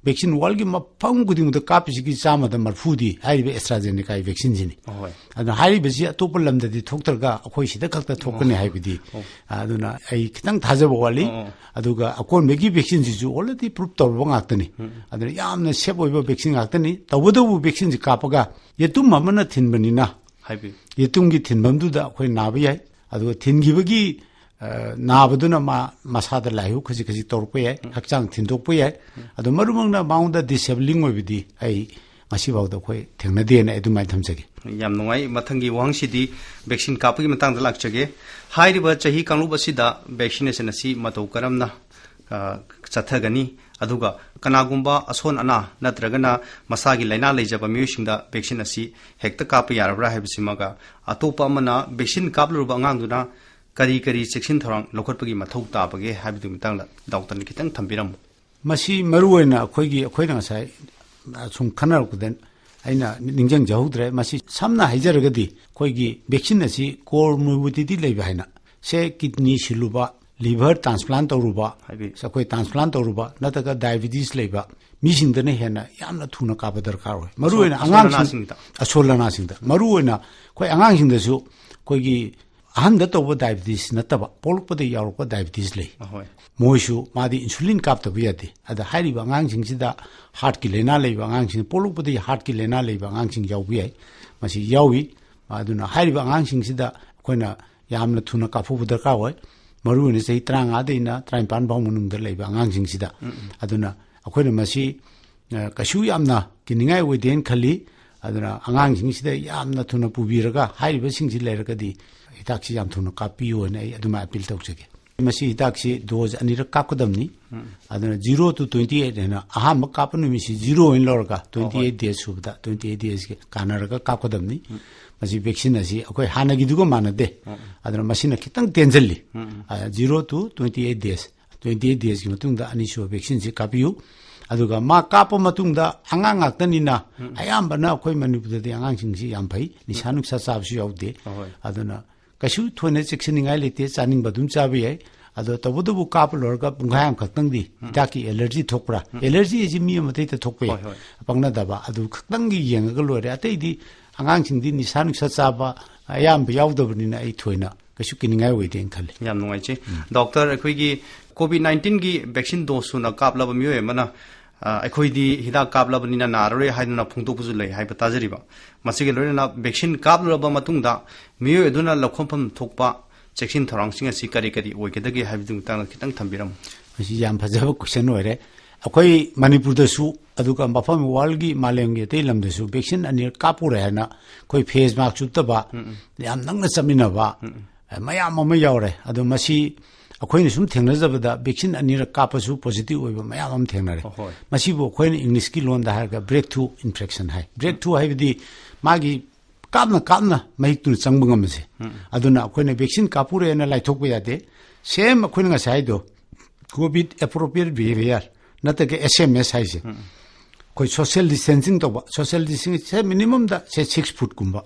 ꯚꯦꯛꯁꯤꯟ ꯋꯥꯔꯜꯒꯤ ꯃꯐꯝ ꯈꯨꯗꯤꯡꯃꯛꯇ ꯀꯥꯞꯄꯤꯁꯤꯒꯤ ꯆꯥꯝꯃꯗ ꯃꯔꯐꯨꯗꯤ ꯍꯥꯏꯔꯤꯕ AstraZenecaꯒꯤ ꯚꯦꯛꯁꯤꯟꯁꯤꯅꯤ꯫ ꯍꯣꯏ꯫ ꯑꯗꯨꯅ ꯍꯥꯏꯔꯤꯕꯁꯤ ꯑꯇꯣꯞꯄ ꯂꯝꯗꯗꯤ ꯊꯣꯛꯇ꯭ꯔꯒ ꯑꯩꯈꯣꯏ ꯁꯤꯗ ꯈꯛꯇ ꯊꯣꯛꯀꯅꯤ ꯍꯥꯏꯕꯗꯤ, ꯑꯣ꯫ ꯑꯗꯨꯅ ꯑꯩ ꯈꯤꯇꯪ ꯊꯥꯖꯕ ꯋꯥꯠꯂꯤ꯫ ꯑꯣ, ꯑꯣ꯫ ꯑꯗꯨꯒ ꯑꯀꯣꯟꯕꯒꯤ ꯚꯦꯛꯁꯤꯟꯁꯤꯁꯨ already ꯄ꯭ꯔꯨꯞ ꯇꯧꯔꯕ ꯉꯥꯛꯇꯅꯤ꯫ ꯑꯗꯨꯅ ꯌꯥꯝꯅ ꯁꯦꯞ ꯑꯣꯏꯕ ꯚꯦꯛꯁꯤꯟ ꯉꯥꯛꯇꯅꯤ꯫ ꯇꯧꯕꯇꯕꯨ ꯚꯦꯛꯁꯤꯟꯁꯤ ꯀꯥꯞꯄꯒ ꯌꯦꯇꯨꯝ ꯑꯃꯅ ꯊꯤꯟꯕꯅꯤꯅ, ꯍꯥꯏꯕꯤꯌꯨ꯫ ꯌꯦꯇꯨꯝꯒꯤ ꯊꯤꯟꯐꯝꯗꯨꯗ ꯑꯩꯈꯣꯏ ꯅꯥꯕ ꯌꯥꯏ꯫ ꯑꯗꯨꯒ ꯊꯤꯟꯈꯤꯕꯒꯤ, ꯑ, ꯅꯥꯕꯗꯨꯅ ꯃꯥ ꯃꯁꯥꯗ ꯂꯥꯏꯍꯧ ꯈꯖꯤꯛ ꯈꯖꯤꯛ ꯇꯧꯔꯛꯄ ꯌꯥꯏ, ꯍꯛꯆꯥꯡ ꯊꯤꯟꯗꯣꯛꯄ ꯌꯥꯏ꯫ ꯑꯗꯣ ꯃꯔꯨꯃꯛꯅ ꯃꯉꯣꯟꯗ ꯗꯤꯁꯦꯕꯂꯤꯡ ꯑꯣꯏꯕꯗꯤ ꯑꯩ ꯉꯁꯤꯐꯥꯎꯗ ꯑꯩꯈꯣꯏ ꯊꯦꯡꯅꯗꯦꯅ ꯑꯩ ꯑꯗꯨꯃꯥꯏꯅ ꯊꯝꯖꯒꯦ꯫ ꯌꯥꯝ ꯅꯨꯡꯉꯥꯏ꯫ ꯃꯊꯪꯒꯤ ꯋꯥꯍꯪꯁꯤꯗꯤ ꯚꯦꯛꯁꯤꯟ ꯀꯥꯞꯄꯒꯤ ꯃꯇꯥꯡꯗ ꯂꯥꯛꯆꯒꯦ꯫ ꯍꯥꯏꯔꯤꯕ ꯆꯍꯤ ꯀꯥꯡꯂꯨꯞ ꯑꯁꯤꯗ ꯚꯦꯛꯁꯤꯅꯦꯁꯟ ꯑꯁꯤ ꯃꯇꯧ ꯀꯔꯝꯅ, ꯑ, ꯆꯠꯊꯒꯅꯤ꯫ ꯑꯗꯨꯒ ꯀꯅꯥꯒꯨꯝꯕ ꯑꯁꯣꯟ ꯑꯅꯥ ꯅꯠꯇ꯭ꯔꯒꯅ ꯃꯁꯥꯒꯤ ꯂꯥꯏꯅꯥ ꯂꯩꯖꯕ ꯃꯤꯑꯣꯏꯁꯤꯡꯗ vaccine ꯑꯁꯤ ꯍꯦꯛꯇ ꯀꯥꯞꯄ ꯌꯥꯔꯕ꯭ꯔꯥ ꯍꯥꯏꯕꯁꯤꯃꯒ, ꯑꯇꯣꯞꯄ ꯑꯃꯅ vaccine ꯀꯥꯞꯂꯨꯔꯕ ꯑꯉꯥꯡꯗꯨꯅ ꯀꯔꯤ ꯀꯔꯤ ꯆꯦꯛꯁꯤꯟ ꯊꯧꯔꯥꯡ ꯂꯧꯈꯠꯄꯒꯤ ꯃꯊꯧ ꯇꯥꯕꯒꯦ ꯍꯥꯏꯕꯗꯨꯒꯤ ꯃꯇꯥꯡꯗ ꯗꯣꯛꯇꯔꯅ ꯈꯤꯇꯪ ꯊꯝꯕꯤꯔꯝꯃꯨ꯫ ꯃꯁꯤ ꯃꯔꯨꯑꯣꯏꯅ ꯑꯩꯈꯣꯏꯒꯤ, ꯑꯩꯈꯣꯏꯅ ꯉꯁꯥꯏ, ꯑ, ꯁꯨꯝ ꯈꯟꯅꯔꯛꯄꯗ ꯑꯩꯅ ꯅꯤꯡꯁꯤꯡꯖꯍꯧꯗ꯭ꯔꯦ꯫ ꯃꯁꯤ ꯁꯝꯅ ꯍꯥꯏꯖꯔꯒꯗꯤ ꯑꯩꯈꯣꯏꯒꯤ vaccine ꯑꯁꯤ comorbidity ꯂꯩꯕ ꯍꯥꯏꯅ, ꯁꯦ kidney ꯁꯤꯜꯂꯨꯕ, liver transplant ꯇꯧꯔꯨꯕ, ꯍꯥꯏꯕꯤ꯫ ꯑꯩꯈꯣꯏ transplant ꯇꯧꯔꯨꯕ ꯅꯠꯇ꯭ꯔꯒ diabetes ꯂꯩꯕ ꯃꯤꯁꯤꯡꯗꯅ ꯍꯦꯟꯅ ꯌꯥꯝꯅ ꯊꯨꯅ ꯀꯥꯞꯄ ꯗꯔꯀꯥꯔ ꯑꯣꯏ꯫ ꯃꯔꯨꯑꯣꯏꯅ ꯑꯁꯣꯜ-, ꯑꯉꯥꯡꯁꯤꯡ, ꯑꯁꯣꯜ ꯑꯅꯥꯁꯤꯡꯗ꯫ ꯑꯁꯣꯜ ꯑꯅꯥꯁꯤꯡꯗ, ꯃꯔꯨꯑꯣꯏꯅ ꯑꯩꯈꯣꯏ ꯑꯉꯥꯡꯁꯤꯡꯗꯁꯨ ꯑꯩꯈꯣꯏꯒꯤ ꯑꯍꯟꯗ ꯇꯧꯕ diabetes ꯅꯠꯇꯕ, ꯄꯣꯛꯂꯛꯄꯗ ꯌꯥꯎꯔꯛꯄ diabetes ꯂꯩ꯫ ꯑꯍꯣꯏ꯫ ꯃꯣꯏꯁꯨ, ꯃꯥꯗꯤ insulin ꯀꯥꯞꯇꯕ ꯌꯥꯗꯦ꯫ ꯑꯗ ꯍꯥꯏꯔꯤꯕ ꯑꯉꯥꯡꯁꯤꯡꯁꯤꯗ heartꯀꯤ ꯂꯥꯏꯅꯥ ꯂꯩꯕ ꯑꯉꯥꯡꯁꯤꯡ, ꯄꯣꯛꯂꯛꯄꯗꯒꯤ heartꯀꯤ ꯂꯥꯏꯅꯥ ꯂꯩꯕ ꯑꯉꯥꯡꯁꯤꯡ ꯌꯥꯎꯕ ꯌꯥꯏ, ꯃꯁꯤ ꯌꯥꯎꯏ꯫ ꯑꯗꯨꯅ ꯍꯥꯏꯔꯤꯕ ꯑꯉꯥꯡꯁꯤꯡꯁꯤꯗ ꯑꯩꯈꯣꯏꯅ ꯌꯥꯝꯅ ꯊꯨꯅ ꯀꯥꯞꯍꯧꯕ ꯗꯔꯀꯥꯔ ꯑꯣꯏ꯫ ꯃꯔꯨꯑꯣꯏꯅ ꯆꯍꯤ ꯇꯔꯥꯃꯉꯥꯗꯩꯅ ꯇꯔꯥꯅꯤꯄꯥꯟ ꯐꯥꯎ ꯃꯅꯨꯡꯗ ꯂꯩꯕ ꯑꯉꯥꯡꯁꯤꯡꯁꯤꯗ꯫ ꯎꯝ, ꯎꯝ꯫ ꯑꯗꯨꯅ ꯑꯩꯈꯣꯏꯅ ꯃꯁꯤ, ꯑ, ꯀꯩꯁꯨ ꯌꯥꯝꯅ ꯀꯤꯅꯤꯡꯉꯥꯏ ꯑꯣꯏꯗꯦꯅ ꯈꯜꯂꯤ꯫ ꯑꯗꯨꯅ ꯑꯉꯥꯡꯁꯤꯡꯁꯤꯗ ꯌꯥꯝꯅ ꯊꯨꯅ ꯄꯨꯕꯤꯔꯒ ꯍꯥꯏꯔꯤꯕꯁꯤꯡꯁꯤ ꯂꯩꯔꯒꯗꯤ ꯍꯤꯗꯥꯛꯁꯤ ꯌꯥꯝ ꯊꯨꯅ ꯀꯥꯞꯄꯤꯌꯨ ꯍꯥꯏꯅ ꯑꯩ ꯑꯗꯨꯃꯥꯏꯅ appeal ꯇꯧꯖꯒꯦ꯫ ꯃꯁꯤ ꯍꯤꯗꯥꯛꯁꯤ dose ꯑꯅꯤꯔꯛ ꯀꯥꯞꯀꯗꯕꯅꯤ꯫ ꯎꯝ꯫ ꯑꯗꯨꯅ zero to twenty eight ꯍꯥꯏꯅ ꯑꯍꯥꯟꯕ ꯀꯥꯞꯄ ꯅꯨꯃꯤꯠꯁꯤ zero ꯑꯣꯏꯅ ꯂꯧꯔꯒ, ꯍꯣꯏ, ꯍꯣꯏ꯫ twenty eight days ꯁꯨꯕꯗ, twenty eight days ꯀꯥꯟꯅꯔꯒ ꯀꯥꯞꯀꯗꯕꯅꯤ꯫ ꯎꯝ꯫ ꯃꯁꯤ vaccine ꯑꯁꯤ ꯑꯩꯈꯣꯏ ꯍꯥꯟꯅꯒꯤꯗꯨꯒ ꯃꯥꯟꯅꯗꯦ꯫ ꯎꯝ, ꯎꯝ꯫ ꯑꯗꯨꯅ ꯃꯁꯤꯅ ꯈꯤꯇꯪ ꯇꯦꯟꯁꯤꯜꯂꯤ꯫ ꯎꯝ, ꯎꯝ꯫ ꯑ, zero to twenty eight days꯫ Twenty eight daysꯀꯤ ꯃꯇꯨꯡꯗ ꯑꯅꯤꯁꯨꯕ vaccineꯁꯤ ꯀꯥꯞꯄꯤꯌꯨ꯫ ꯑꯗꯨꯒ ꯃꯥ ꯀꯥꯞꯄ ꯃꯇꯨꯡꯗ ꯑꯉꯥꯡ ꯉꯥꯛꯇꯅꯤꯅ, ꯎꯝ꯫ ꯑꯌꯥꯝꯕꯅ ꯑꯩꯈꯣꯏ ꯃꯅꯤꯄꯨꯔꯗꯗꯤ ꯑꯉꯥꯡꯁꯤꯡꯁꯤ ꯌꯥꯝ ꯐꯩ, ꯅꯤꯁꯥ ꯎꯝ꯫ ꯅꯨꯡꯁꯥ ꯆꯥꯕꯁꯨ ꯌꯥꯎꯗꯦ꯫ ꯑꯍꯣꯏ꯫ ꯑꯗꯨꯅ ꯀꯩꯁꯨ ꯊꯣꯏꯅ ꯆꯦꯛꯁꯤꯟꯅꯤꯡꯉꯥꯏ ꯂꯩꯇꯦ, ꯆꯥꯅꯤꯡꯕ ꯑꯗꯨꯝ ꯆꯥꯕ ꯌꯥꯏ꯫ ꯑꯗꯣ ꯇꯧꯕꯇꯕꯨ ꯀꯥꯞꯄ ꯂꯣꯏꯔꯒ ꯄꯨꯡꯈꯥꯏ ꯑꯃꯈꯛꯇꯪꯗꯤ ꯎꯝ꯫ ꯍꯤꯗꯥꯛꯀꯤ allergy ꯊꯣꯛꯄ꯭ꯔꯥ? ꯎꯝ꯫ Allergy ꯍꯥꯏꯁꯤ ꯃꯤ ꯑꯃ ꯑꯇꯩꯗ ꯊꯣꯛꯄ ꯌꯥꯏ꯫ ꯍꯣꯏ, ꯍꯣꯏ꯫ ꯄꯪꯅꯗꯕ꯫ ꯑꯗꯨ ꯈꯛꯇꯪꯒꯤ ꯌꯦꯡꯉꯒ ꯂꯣꯏꯔꯦ꯫ ꯑꯇꯩꯗꯤ ꯑꯉꯥꯡꯁꯤꯡꯗꯤ ꯅꯤꯁꯥ ꯅꯨꯡꯁꯥ ꯆꯥꯕ ꯑꯌꯥꯝꯕ ꯌꯥꯎꯗꯕꯅꯤꯅ ꯑꯩ ꯊꯣꯏꯅ ꯀꯩꯁꯨ ꯀꯤꯅꯤꯡꯉꯥꯏ ꯑꯣꯏꯗꯦꯅ ꯈꯜꯂꯤ꯫ ꯌꯥꯝ ꯅꯨꯡꯉꯥꯏꯖꯩ꯫ ꯎꯝ꯫ ꯗꯣꯛꯇꯔ, ꯑꯩꯈꯣꯏꯒꯤ COVID nineteenꯒꯤ vaccine dose ꯁꯨꯅ ꯀꯥꯞꯂꯕ ꯃꯤꯑꯣꯏ ꯑꯃꯅ, ꯑ, "ꯑꯩꯈꯣꯏꯗꯤ ꯍꯤꯗꯥꯛ ꯀꯥꯞꯂꯕꯅꯤꯅ ꯅꯥꯔꯔꯣꯏ" ꯍꯥꯏꯗꯨꯅ ꯐꯣꯡꯗꯣꯛꯄꯁꯨ ꯂꯩ ꯍꯥꯏꯕ ꯇꯥꯖꯔꯤꯕ꯫ ꯃꯁꯤꯒ ꯂꯣꯏꯅꯅ vaccine ꯀꯥꯞꯂꯨꯔꯕ ꯃꯇꯨꯡꯗ ꯃꯤꯑꯣꯏ ꯑꯗꯨꯅ ꯂꯧꯈꯠꯐꯝ ꯊꯣꯛꯄ ꯆꯦꯛꯁꯤꯟ ꯊꯧꯔꯥꯡꯁꯤꯡ ꯑꯁꯤ ꯀꯔꯤ ꯀꯔꯤ ꯑꯣꯏꯒꯗꯒꯦ ꯍꯥꯏꯕꯗꯨꯒꯤ ꯃꯇꯥꯡꯗ ꯈꯤꯇꯪ ꯊꯝꯕꯤꯔꯝꯃꯨ꯫ ꯃꯁꯤ ꯌꯥꯝ ꯐꯖꯕ question ꯑꯣꯏꯔꯦ꯫ ꯑꯩꯈꯣꯏ ꯃꯅꯤꯄꯨꯔꯗꯁꯨ, ꯑꯗꯨꯒ ꯃꯐꯝ worldꯒꯤ ꯃꯥꯂꯦꯝꯒꯤ ꯑꯇꯩ ꯂꯝꯗꯁꯨ vaccine ꯑꯅꯤꯔꯛ ꯀꯥꯞꯄꯨꯔꯦ ꯍꯥꯏꯅ ꯑꯩꯈꯣꯏ face mask ꯎꯞꯇꯕ, ꯎꯝ, ꯎꯝ꯫ ꯌꯥꯝ ꯅꯛꯅ ꯆꯠꯃꯤꯟꯅꯕ, ꯎꯝ, ꯎꯝ꯫ ꯃꯌꯥꯝ ꯑꯃ ꯌꯥꯎꯔꯦ꯫ ꯑꯗꯣ ꯃꯁꯤ ꯑꯩꯈꯣꯏꯅ ꯁꯨꯝ ꯊꯦꯡꯅꯖꯕꯗ vaccine ꯑꯅꯤꯔꯛ ꯀꯥꯞꯄꯁꯨ positive ꯑꯣꯏꯕ ꯃꯌꯥꯝ ꯑꯃ ꯊꯦꯡꯅꯔꯦ꯫ ꯑꯍꯣꯏ꯫ ꯃꯁꯤꯕꯨ ꯑꯩꯈꯣꯏꯅ English ꯀꯤ ꯂꯣꯟꯗ ꯍꯥꯏꯔꯒ breakthrough infection ꯍꯥꯏ꯫ Breakthrough ꯍꯥꯏꯕꯗꯤ ꯃꯥꯒꯤ ꯀꯥꯞꯅ ꯀꯥꯞꯅ ꯃꯍꯤꯛꯇꯨꯅ ꯆꯪꯕ ꯉꯝꯕꯁꯦ꯫ ꯑꯗꯨꯅ ꯑꯩꯈꯣꯏꯅ vaccine ꯀꯥꯞꯄꯨꯔꯦꯅ ꯂꯥꯏꯊꯣꯛꯄ ꯌꯥꯗꯦ꯫ Same ꯑꯩꯈꯣꯏꯅ ꯉꯁꯥꯏ ꯍꯥꯏꯗꯣ, COVID appropriate behavior ꯅꯠꯇ꯭ꯔꯒ S M S ꯍꯥꯏꯁꯦ꯫ ꯑꯩꯈꯣꯏ social distancing ꯇꯧꯕ, social distancing ꯁꯦ minimum ꯗ ꯁꯦ six foot ꯀꯨꯝꯕ꯫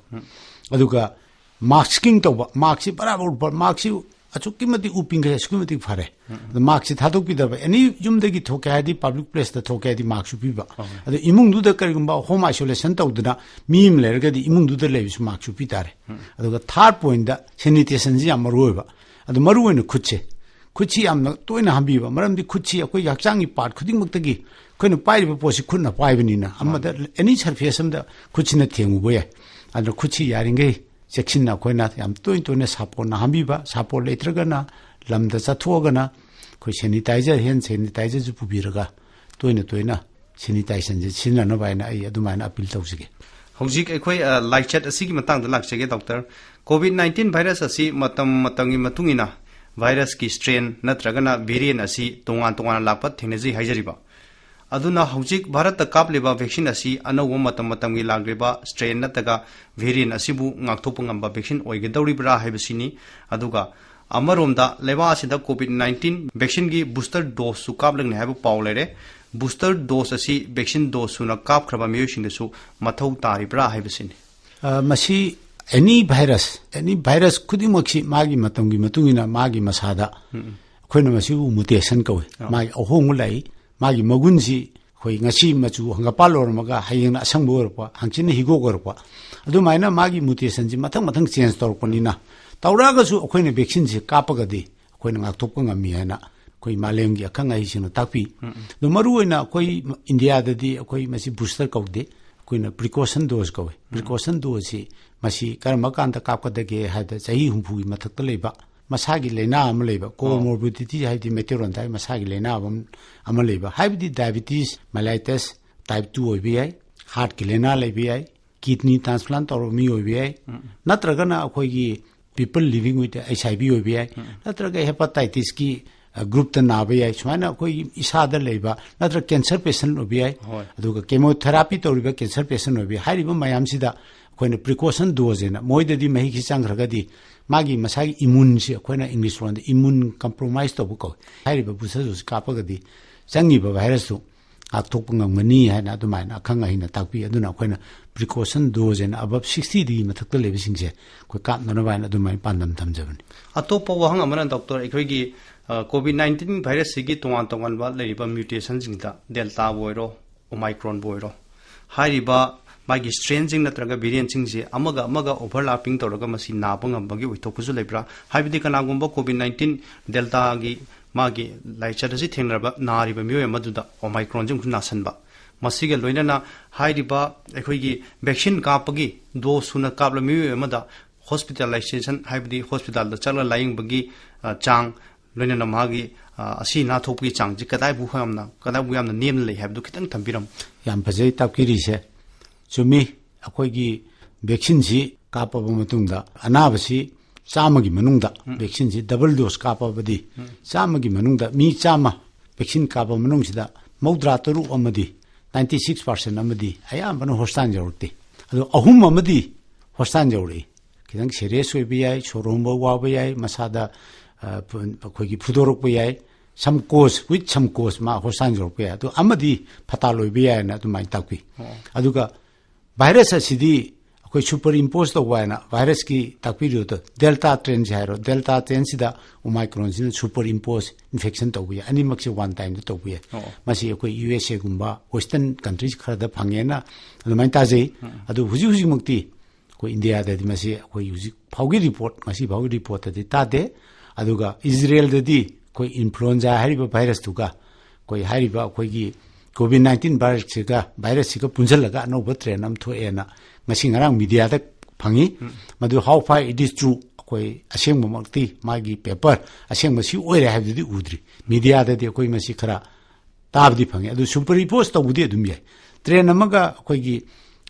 ꯑꯗꯨꯒ masking ꯇꯧꯕ, mask ꯁꯤ ꯕꯔꯥꯕꯔ ꯎꯞꯄ, mask ꯁꯤ ꯑꯁꯨꯛꯀꯤ ꯃꯇꯤꯛ ꯎꯞꯄꯤꯈꯩ ꯑꯁꯨꯛꯀꯤ ꯃꯇꯤꯛ ꯐꯔꯦ꯫ ꯑꯗꯣ mask ꯁꯤ ꯊꯥꯗꯣꯛꯄꯤꯗꯕ, any ꯌꯨꯝꯗꯒꯤ ꯊꯣꯛꯀꯦ ꯍꯥꯏꯔꯗꯤ public place ꯇ ꯊꯣꯛꯀꯦ ꯍꯥꯏꯔꯗꯤ mask ꯎꯞꯄꯤꯕ꯫ ꯑꯗꯣ ꯏꯃꯨꯡꯗꯨꯗ ꯀꯔꯤꯒꯨꯝꯕ home isolation ꯇꯧꯗꯅ ꯃꯤ ꯑꯃ ꯂꯩꯔꯒꯗꯤ ꯏꯃꯨꯡꯗꯨꯗ ꯂꯩꯕꯁꯨ mask ꯎꯞꯄꯤ ꯇꯥꯔꯦ꯫ ꯑꯗꯨꯒ third point ꯗ sanitation ꯁꯤ ꯌꯥꯝ ꯃꯔꯨ ꯑꯣꯏꯕ꯫ ꯑꯗꯣ ꯃꯔꯨ ꯑꯣꯏꯅ ꯈꯨꯠꯁꯦ, ꯈꯨꯠꯁꯤ ꯌꯥꯝꯅ ꯇꯣꯏꯅ ꯍꯥꯝꯕꯤꯕ, ꯃꯔꯝꯗꯤ ꯈꯨꯠꯁꯤ ꯑꯩꯈꯣꯏꯒꯤ ꯍꯛꯆꯥꯡꯒꯤ part ꯈꯨꯗꯤꯡꯃꯛꯇꯒꯤ ꯑꯩꯈꯣꯏꯅ ꯄꯥꯏꯔꯤꯕ ꯄꯣꯠꯁꯤ ꯈꯨꯠꯅ ꯄꯥꯏꯕꯅꯤꯅ ꯑꯃꯗ any surface ꯑꯃꯗ ꯈꯨꯠꯁꯤꯅ ꯊꯦꯡꯉꯨꯕ ꯌꯥꯏ꯫ ꯑꯗꯨꯅ ꯈꯨꯠꯁꯤ ꯌꯥꯔꯤꯈꯩ ꯆꯦꯛꯁꯤꯟꯅ ꯑꯩꯈꯣꯏꯅ ꯌꯥꯝ ꯇꯣꯏꯅ ꯇꯣꯏꯅ ꯁꯥꯄꯣꯟꯅ ꯍꯥꯝꯕꯤꯕ, ꯁꯥꯄꯣꯟ ꯂꯩꯇ꯭ꯔꯒꯅ ꯂꯝꯗ ꯆꯠꯊꯣꯛꯑꯒꯅ ꯑꯩꯈꯣꯏ sanitizer, hand sanitizer ꯁꯨ ꯄꯨꯕꯤꯔꯒ ꯇꯣꯏꯅ ꯇꯣꯏꯅ sanitation ꯁꯦ ꯁꯤꯖꯤꯟꯅꯅꯕ ꯍꯥꯏꯅ ꯑꯩ ꯑꯗꯨꯃꯥꯏꯅ appeal ꯇꯧꯖꯒꯦ꯫ ꯍꯧꯖꯤꯛ ꯑꯩꯈꯣꯏ, ꯑ, ꯂꯥꯏꯆꯠ ꯑꯁꯤꯒꯤ ꯃꯇꯥꯡꯗ ꯂꯥꯛꯆꯒꯦ, ꯗꯣꯛꯇꯔ꯫ COVID nineteen virus ꯑꯁꯤ ꯃꯇꯝ ꯃꯇꯝꯒꯤ ꯃꯇꯨꯡ ꯏꯟꯅ virus ꯀꯤ strain ꯅꯠꯇ꯭ꯔꯒꯅ variant ꯑꯁꯤ ꯇꯣꯉꯥꯟ ꯇꯣꯉꯥꯟꯅ ꯂꯥꯛꯄ ꯊꯦꯡꯅꯖꯩ ꯍꯥꯏꯖꯔꯤꯕ꯫ ꯑꯗꯨꯅ ꯍꯧꯖꯤꯛ ꯚꯥꯔꯠꯇ ꯀꯥꯞꯂꯤꯕ vaccine ꯑꯁꯤ ꯑꯅꯧꯕ ꯃꯇꯝ ꯃꯇꯝꯒꯤ ꯂꯥꯛꯂꯤꯕ strain ꯅꯠꯇ꯭ꯔꯒ variant ꯑꯁꯤꯕꯨ ꯉꯥꯛꯊꯣꯛꯄ ꯉꯝꯕ vaccine ꯑꯣꯏꯒꯗꯧꯔꯤꯕ꯭ꯔꯥ ꯍꯥꯏꯕꯁꯤꯅꯤ꯫ ꯑꯗꯨꯒ ꯑꯃꯔꯣꯝꯗ ꯂꯩꯕꯥꯛ ꯑꯁꯤꯗ COVID nineteen vaccine ꯒꯤ booster dose ꯁꯨ ꯀꯥꯞꯂꯒꯅꯤ ꯍꯥꯏꯕ ꯄꯥꯎ ꯂꯩꯔꯦ꯫ Booster dose ꯑꯁꯤ vaccine dose ꯁꯨꯅ ꯀꯥꯞꯈ꯭ꯔꯕ ꯃꯤꯑꯣꯏꯁꯤꯡꯗꯁꯨ ꯃꯊꯧ ꯇꯥꯔꯤꯕ꯭ꯔꯥ ꯍꯥꯏꯕꯁꯤꯅꯤ꯫ ꯑ, ꯃꯁꯤ any virus, any virus ꯈꯨꯗꯤꯡꯃꯛꯁꯤ ꯃꯥꯒꯤ ꯃꯇꯝꯒꯤ ꯃꯇꯨꯡ ꯏꯟꯅ ꯃꯥꯒꯤ ꯃꯁꯥꯗ ꯑꯩꯈꯣꯏꯅ ꯃꯁꯤꯕꯨ mutation ꯀꯧꯏ꯫ ꯃꯥꯒꯤ ꯑꯍꯣꯡꯕ ꯂꯥꯛꯏ꯫ ꯃꯥꯒꯤ ꯃꯒꯨꯟꯁꯤ ꯑꯩꯈꯣꯏ ꯉꯁꯤ ꯃꯆꯨ ꯍꯪꯒꯄꯥꯜ ꯑꯣꯏꯔꯝꯃꯒ ꯍꯌꯦꯡꯅ ꯑꯁꯪꯕ ꯑꯣꯏꯔꯛꯄ, ꯍꯪꯆꯤꯠꯅ ꯍꯤꯒꯣꯛ ꯑꯣꯏꯔꯛꯄ, ꯑꯗꯨꯃꯥꯏꯅ ꯃꯥꯒꯤ mutation ꯁꯤ ꯃꯊꯪ ꯃꯊꯪ change ꯇꯧꯔꯛꯄꯅꯤꯅ, ꯇꯧꯔꯛꯑꯒꯁꯨ ꯑꯩꯈꯣꯏꯅ vaccine ꯁꯤ ꯀꯥꯞꯄꯒꯗꯤ ꯑꯩꯈꯣꯏꯅ ꯉꯥꯛꯊꯣꯛꯄ ꯉꯝꯃꯤ ꯍꯥꯏꯅ ꯑꯩꯈꯣꯏ ꯃꯥꯂꯦꯝꯒꯤ ꯑꯈꯪ ꯑꯍꯩꯁꯤꯡꯅ ꯇꯥꯛꯄꯤ꯫ ꯑꯗꯣ ꯃꯔꯨ ꯑꯣꯏꯅ ꯑꯩꯈꯣꯏ ꯏꯟꯗꯤꯌꯥꯗꯗꯤ ꯑꯩꯈꯣꯏ ꯃꯁꯤ booster ꯀꯧꯗꯦ, ꯑꯩꯈꯣꯏꯅ precaution dose ꯀꯧꯏ꯫ Precaution dose ꯁꯤ ꯃꯁꯤ ꯀꯔꯝꯕ ꯀꯥꯟꯗ ꯀꯥꯞꯀꯗꯒꯦ ꯍꯥꯏꯕꯗ ꯆꯍꯤ ꯍꯨꯝꯐꯨꯒꯤ ꯃꯊꯛꯇ ꯂꯩꯕ, ꯃꯁꯥꯒꯤ ꯂꯥꯏꯅꯥ ꯑꯃ ꯂꯩꯕ, comorbidity ꯍꯥꯏꯕꯗꯤ ꯃꯩꯇꯩꯔꯣꯟꯗ ꯍꯥꯏ ꯃꯁꯥꯒꯤ ꯂꯥꯏꯅꯥ ꯑꯃ, ꯑꯃ ꯂꯩꯕ, ꯍꯥꯏꯕꯗꯤ diabetes, mellitus type two ꯑꯣꯏꯕ ꯌꯥꯏ, heart ꯀꯤ ꯂꯥꯏꯅꯥ ꯂꯩꯕ ꯌꯥꯏ, kidney transplant ꯇꯧꯔꯕ ꯃꯤ ꯑꯣꯏꯕ ꯌꯥꯏ, ꯅꯠꯇ꯭ꯔꯒꯅ ꯑꯩꯈꯣꯏꯒꯤ people living with H I V ꯑꯣꯏꯕ ꯌꯥꯏ, ꯅꯠꯇ꯭ꯔꯒ ꯍꯦꯄꯥꯇꯥꯏꯇꯤꯁꯀꯤ ꯒ꯭ꯔꯨꯞꯇ ꯅꯥꯕ ꯌꯥꯏ, ꯁꯨꯃꯥꯏꯅ ꯑꯩꯈꯣꯏꯒꯤ ꯏꯁꯥꯗ ꯂꯩꯕ, ꯅꯠꯇ꯭ꯔꯒ ꯀꯦꯟꯁꯔ ꯄꯦꯁꯦꯟ ꯑꯣꯏꯕ ꯌꯥꯏ꯫ ꯍꯣꯏ꯫ ꯑꯗꯨꯒ ꯀꯦꯃꯣꯊꯦꯔꯥꯄꯤ ꯇꯧꯔꯤꯕ ꯀꯦꯟꯁꯔ ꯄꯦꯁꯦꯟ ꯑꯣꯏꯕ ꯌꯥꯏ꯫ ꯍꯥꯏꯔꯤꯕ ꯃꯌꯥꯝꯁꯤꯗ ꯑꯩꯈꯣꯏꯅ ꯄ꯭ꯔꯤꯀꯣꯁꯟ ꯗꯣꯁ ꯍꯥꯏꯅ, ꯃꯣꯏꯗꯗꯤ ꯃꯍꯤꯛꯁꯤ ꯆꯪꯈ꯭ꯔꯒꯗꯤ ꯃꯥꯒꯤ ꯃꯁꯥꯒꯤ ꯏꯃ꯭ꯌꯨꯟꯁꯤ, ꯑꯩꯈꯣꯏꯅ ꯏꯪꯂꯤꯁ ꯂꯣꯟꯗ ꯏꯃ꯭ꯌꯨꯟ ꯀꯝꯄ꯭ꯔꯣꯃꯥꯏꯁ ꯇꯧꯕ ꯀꯧꯏ꯫ ꯍꯥꯏꯔꯤꯕ ꯕꯨꯁꯇꯔ ꯗꯣꯁ ꯀꯥꯞꯄꯒꯗꯤ ꯆꯪꯉꯤꯕ ꯚꯥꯏꯔꯁꯇꯨ ꯉꯥꯛꯊꯣꯛꯄ ꯉꯝꯒꯅꯤ ꯍꯥꯏꯅ ꯑꯗꯨꯃꯥꯏꯅ ꯑꯈꯪ ꯑꯍꯩꯅ ꯇꯥꯛꯄꯤ꯫ ꯑꯗꯨꯅ ꯑꯩꯈꯣꯏꯅ ꯄ꯭ꯔꯤꯀꯣꯁꯟ ꯗꯣꯁ ꯍꯥꯏꯅ ꯑꯕꯞ ꯁꯤꯛꯁꯇꯤꯗꯒꯤ ꯃꯊꯛꯇ ꯂꯩꯕꯁꯤꯡꯁꯦ ꯑꯩꯈꯣꯏ ꯀꯥꯞꯅꯅꯕ ꯍꯥꯏꯅ ꯑꯗꯨꯃꯥꯏꯅ ꯄꯥꯟꯗꯝ ꯊꯝꯖꯕꯅꯤ꯫ ꯑꯇꯣꯞꯄ ꯋꯥꯍꯪ ꯑꯃꯅ, ꯗꯣꯛꯇꯔ, ꯑꯩꯈꯣꯏꯒꯤ ꯀꯣꯚꯤꯗ ꯅꯥꯏꯟꯇꯤꯟ ꯚꯥꯏꯔꯁꯁꯤꯒꯤ ꯇꯣꯉꯥꯟ ꯇꯣꯉꯥꯟꯕ ꯂꯩꯔꯤꯕ ꯃ꯭ꯌꯨꯇꯦꯁꯟꯁꯤꯡꯗ, ꯗꯦꯜꯇꯥꯕꯨ ꯑꯣꯏꯔꯣ, ꯑꯣꯃꯥꯏꯀ꯭ꯔꯣꯟꯕꯨ ꯑꯣꯏꯔꯣ, ꯍꯥꯏꯔꯤꯕ ꯃꯥꯒꯤ ꯁ꯭ꯇ꯭ꯔꯦꯟꯁꯤꯡ ꯅꯠꯇ꯭ꯔꯒ ꯚꯦꯔꯤꯌꯦꯟꯁꯤꯡꯁꯦ ꯑꯃꯒ ꯑꯃꯒ ꯑꯣꯚꯔꯂꯥꯄꯤꯡ ꯇꯧꯔꯒ ꯃꯁꯤ ꯅꯥꯕ ꯉꯝꯕꯒꯤ ꯑꯣꯏꯊꯣꯛꯄꯁꯨ ꯂꯩꯕ꯭ꯔꯥ? ꯍꯥꯏꯕꯗꯤ ꯀꯅꯥꯒꯨꯝꯕ ꯀꯣꯚꯤꯗ ꯅꯥꯏꯟꯇꯤꯟ ꯗꯦꯜꯇꯥꯒꯤ ꯃꯥꯒꯤ ꯂꯥꯏꯆꯠ ꯑꯁꯤ ꯊꯦꯡꯅꯔꯕ ꯅꯥꯔꯤꯕ ꯃꯤꯑꯣꯏ ꯑꯃꯗꯨꯗ ꯑꯣꯃꯥꯏꯀ꯭ꯔꯣꯟꯁꯤ ꯑꯃꯨꯛꯁꯨ ꯅꯥꯁꯟꯕ, ꯃꯁꯤꯒ ꯂꯣꯏꯅꯅ ꯍꯥꯏꯔꯤꯕ ꯑꯩꯈꯣꯏꯒꯤ ꯚꯦꯛꯁꯤꯟ ꯀꯥꯞꯄꯒꯤ ꯗꯣꯁ ꯁꯨꯅ ꯀꯥꯞꯂꯕ ꯃꯤꯑꯣꯏ ꯑꯃꯗ ꯍꯣꯁꯄꯤꯇꯥꯂꯥꯏꯖꯦꯁꯟ, ꯍꯥꯏꯕꯗꯤ ꯍꯣꯁꯄꯤꯇꯥꯜꯗ ꯆꯠꯂꯒ ꯂꯥꯌꯦꯡꯕꯒꯤ, ꯑ, ꯆꯥꯡ, ꯂꯣꯏꯅꯅ ꯃꯥꯒꯤ, ꯑ, ꯑꯁꯤ ꯑꯅꯥ ꯊꯣꯛꯄꯒꯤ ꯆꯥꯡꯁꯤ ꯀꯗꯥꯏꯕꯨ ꯌꯥꯝꯅ, ꯀꯗꯥꯏꯕꯨ ꯌꯥꯝꯅ ꯅꯦꯝꯅ ꯂꯩ ꯍꯥꯏꯕꯗꯨ ꯈꯤꯇꯪ ꯊꯝꯕꯤꯔꯝꯃꯨ꯫ ꯌꯥꯝ ꯐꯖꯩ ꯇꯥꯛꯄꯤꯔꯤꯁꯦ꯫ ꯆꯨꯝꯃꯤ, ꯑꯩꯈꯣꯏꯒꯤ ꯚꯦꯛꯁꯤꯟꯁꯤ ꯀꯥꯞꯄꯕ ꯃꯇꯨꯡꯗ ꯑꯅꯥꯕꯁꯤ ꯆꯥꯝꯃꯒꯤ ꯃꯅꯨꯡꯗ, ꯚꯦꯛꯁꯤꯟꯁꯤ ꯗꯕꯜ ꯗꯣꯁ ꯀꯥꯞꯄꯕꯗꯤ ꯆꯥꯝꯃꯒꯤ ꯃꯅꯨꯡꯗ ꯃꯤ ꯆꯥꯝꯃ ꯚꯦꯛꯁꯤꯟ ꯀꯥꯞꯄ ꯃꯅꯨꯡꯁꯤꯗ ꯃꯧꯗ꯭ꯔꯥ ꯇꯔꯨꯛ ꯑꯃꯗꯤ, ꯅꯥꯏꯟꯇꯤ ꯁꯤꯛꯁ ꯄꯥꯔꯁꯦꯟ ꯑꯃꯗꯤ ꯑꯌꯥꯝꯕꯅ ꯍꯣꯁꯄꯤꯇꯥꯜ ꯌꯧꯔꯛꯇꯦ꯫ ꯑꯗꯣ ꯑꯍꯨꯝ ꯑꯃꯗꯤ ꯍꯣꯁꯄꯤꯇꯥꯜ ꯌꯧꯔꯛꯏ꯫ ꯈꯤꯇꯪ ꯁꯦꯔꯤꯌꯁ ꯑꯣꯏꯕ ꯌꯥꯏ, ꯁꯣꯔ ꯍꯣꯟꯕ ꯋꯥꯕ ꯌꯥꯏ, ꯃꯁꯥꯗ, ꯑ, ꯐ-, ꯑꯩꯈꯣꯏꯒꯤ ꯐꯨꯗꯣꯔꯛꯄ ꯌꯥꯏ, some cause, with some cause ꯃꯥ ꯍꯣꯁꯄꯤꯇꯥꯜ ꯌꯧꯔꯛꯄ ꯌꯥꯏ꯫ ꯑꯗꯣ ꯑꯃꯗꯤ ꯐꯇꯥꯜ ꯑꯣꯏꯕ ꯌꯥꯏꯅ ꯑꯗꯨꯃꯥꯏꯅ ꯇꯥꯛꯄꯤ꯫ ꯑꯣ꯫ ꯑꯗꯨꯒ ꯚꯥꯏꯔꯁ ꯑꯁꯤꯗꯤ ꯑꯩꯈꯣꯏ ꯁꯨꯄꯔ ꯏꯝꯄꯣꯖ ꯇꯧꯕ ꯍꯥꯏꯅ ꯚꯥꯏꯔꯁꯀꯤ ꯇꯥꯛꯄꯤꯔꯤꯕꯗꯣ, ꯗꯦꯜꯇꯥ ꯇ꯭ꯔꯦꯟꯁꯤ ꯍꯥꯏꯔꯣ, ꯗꯦꯜꯇꯥ ꯇ꯭ꯔꯦꯟꯁꯤꯗ ꯑꯣꯃꯥꯏꯀ꯭ꯔꯣꯟꯁꯤꯅ ꯁꯨꯄꯔ ꯏꯝꯄꯣꯖ ꯏꯟꯐꯦꯛꯁꯟ ꯇꯧꯕ ꯌꯥꯏ꯫ ꯑꯅꯤꯃꯛꯁꯦ ꯋꯥꯟ ꯇꯥꯏꯝꯗ ꯇꯧꯕ ꯌꯥꯏ꯫ ꯑꯣ꯫ ꯃꯁꯤ ꯑꯩꯈꯣꯏ ꯌꯨ ꯑꯦꯁ ꯑꯦꯒꯨꯝꯕ ꯋꯦꯁꯇꯔꯟ ꯀꯟꯇ꯭ꯔꯤꯁ ꯈꯔꯗ ꯐꯪꯉꯦꯅ ꯑꯗꯨꯃꯥꯏꯅ ꯇꯥꯖꯩ꯫ ꯑꯗꯨ ꯍꯧꯖꯤꯛ ꯍꯧꯖꯤꯛꯃꯛꯇꯤ ꯑꯩꯈꯣꯏ ꯏꯟꯗꯤꯌꯥꯗꯗꯤ ꯃꯁꯤ ꯑꯩꯈꯣꯏ ꯍꯧꯖꯤꯛ ꯐꯥꯎꯒꯤ ꯔꯤꯄꯣꯔꯠ, ꯉꯁꯤ ꯐꯥꯎꯒꯤ ꯔꯤꯄꯣꯔꯠꯇꯗꯤ ꯇꯥꯗꯦ꯫ ꯑꯗꯨꯒ ꯏꯖꯔꯦꯜꯗꯗꯤ ꯑꯩꯈꯣꯏ ꯏꯟꯐ꯭ꯂꯨꯑꯦꯟꯖꯥ ꯍꯥꯏꯔꯤꯕ ꯚꯥꯏꯔꯁꯇꯨꯒ ꯑꯩꯈꯣꯏ ꯍꯥꯏꯔꯤꯕ ꯑꯩꯈꯣꯏꯒꯤ ꯀꯣꯚꯤꯗ ꯅꯥꯏꯟꯇꯤꯟ ꯚꯥꯏꯔꯁꯁꯤꯒ, ꯚꯥꯏꯔꯁꯁꯤꯒ ꯄꯨꯟꯁꯤꯜꯂꯒ ꯑꯅꯧꯕ ꯇ꯭ꯔꯦꯟ ꯑꯃ ꯊꯣꯛꯑꯦꯅ ꯉꯁꯤ ꯉꯔꯥꯡ ꯃꯤꯗꯤꯌꯥꯗ ꯐꯪꯉꯤ꯫ ꯃꯗꯨ how far it is true, ꯑꯩꯈꯣꯏ ꯑꯁꯦꯡꯕꯃꯛꯇꯤ ꯃꯥꯒꯤ ꯄꯦꯄꯔ ꯑꯁꯦꯡꯕ ꯁꯤ ꯑꯣꯏꯔꯦ ꯍꯥꯏꯕꯗꯨꯗꯤ ꯎꯗ꯭ꯔꯤ꯫ ꯃꯤꯗꯤꯌꯥꯗꯗꯤ ꯑꯩꯈꯣꯏ ꯃꯁꯤ ꯈꯔ ꯇꯥꯕꯗꯤ ꯐꯪꯉꯤ꯫ ꯑꯗꯨ ꯁꯨꯄꯔ ꯏꯝꯄꯣꯖ ꯇꯧꯕꯗꯤ ꯑꯗꯨꯝ ꯌꯥꯏ꯫ ꯇ꯭ꯔꯦꯟ ꯑꯃꯒ ꯑꯩꯈꯣꯏꯒꯤ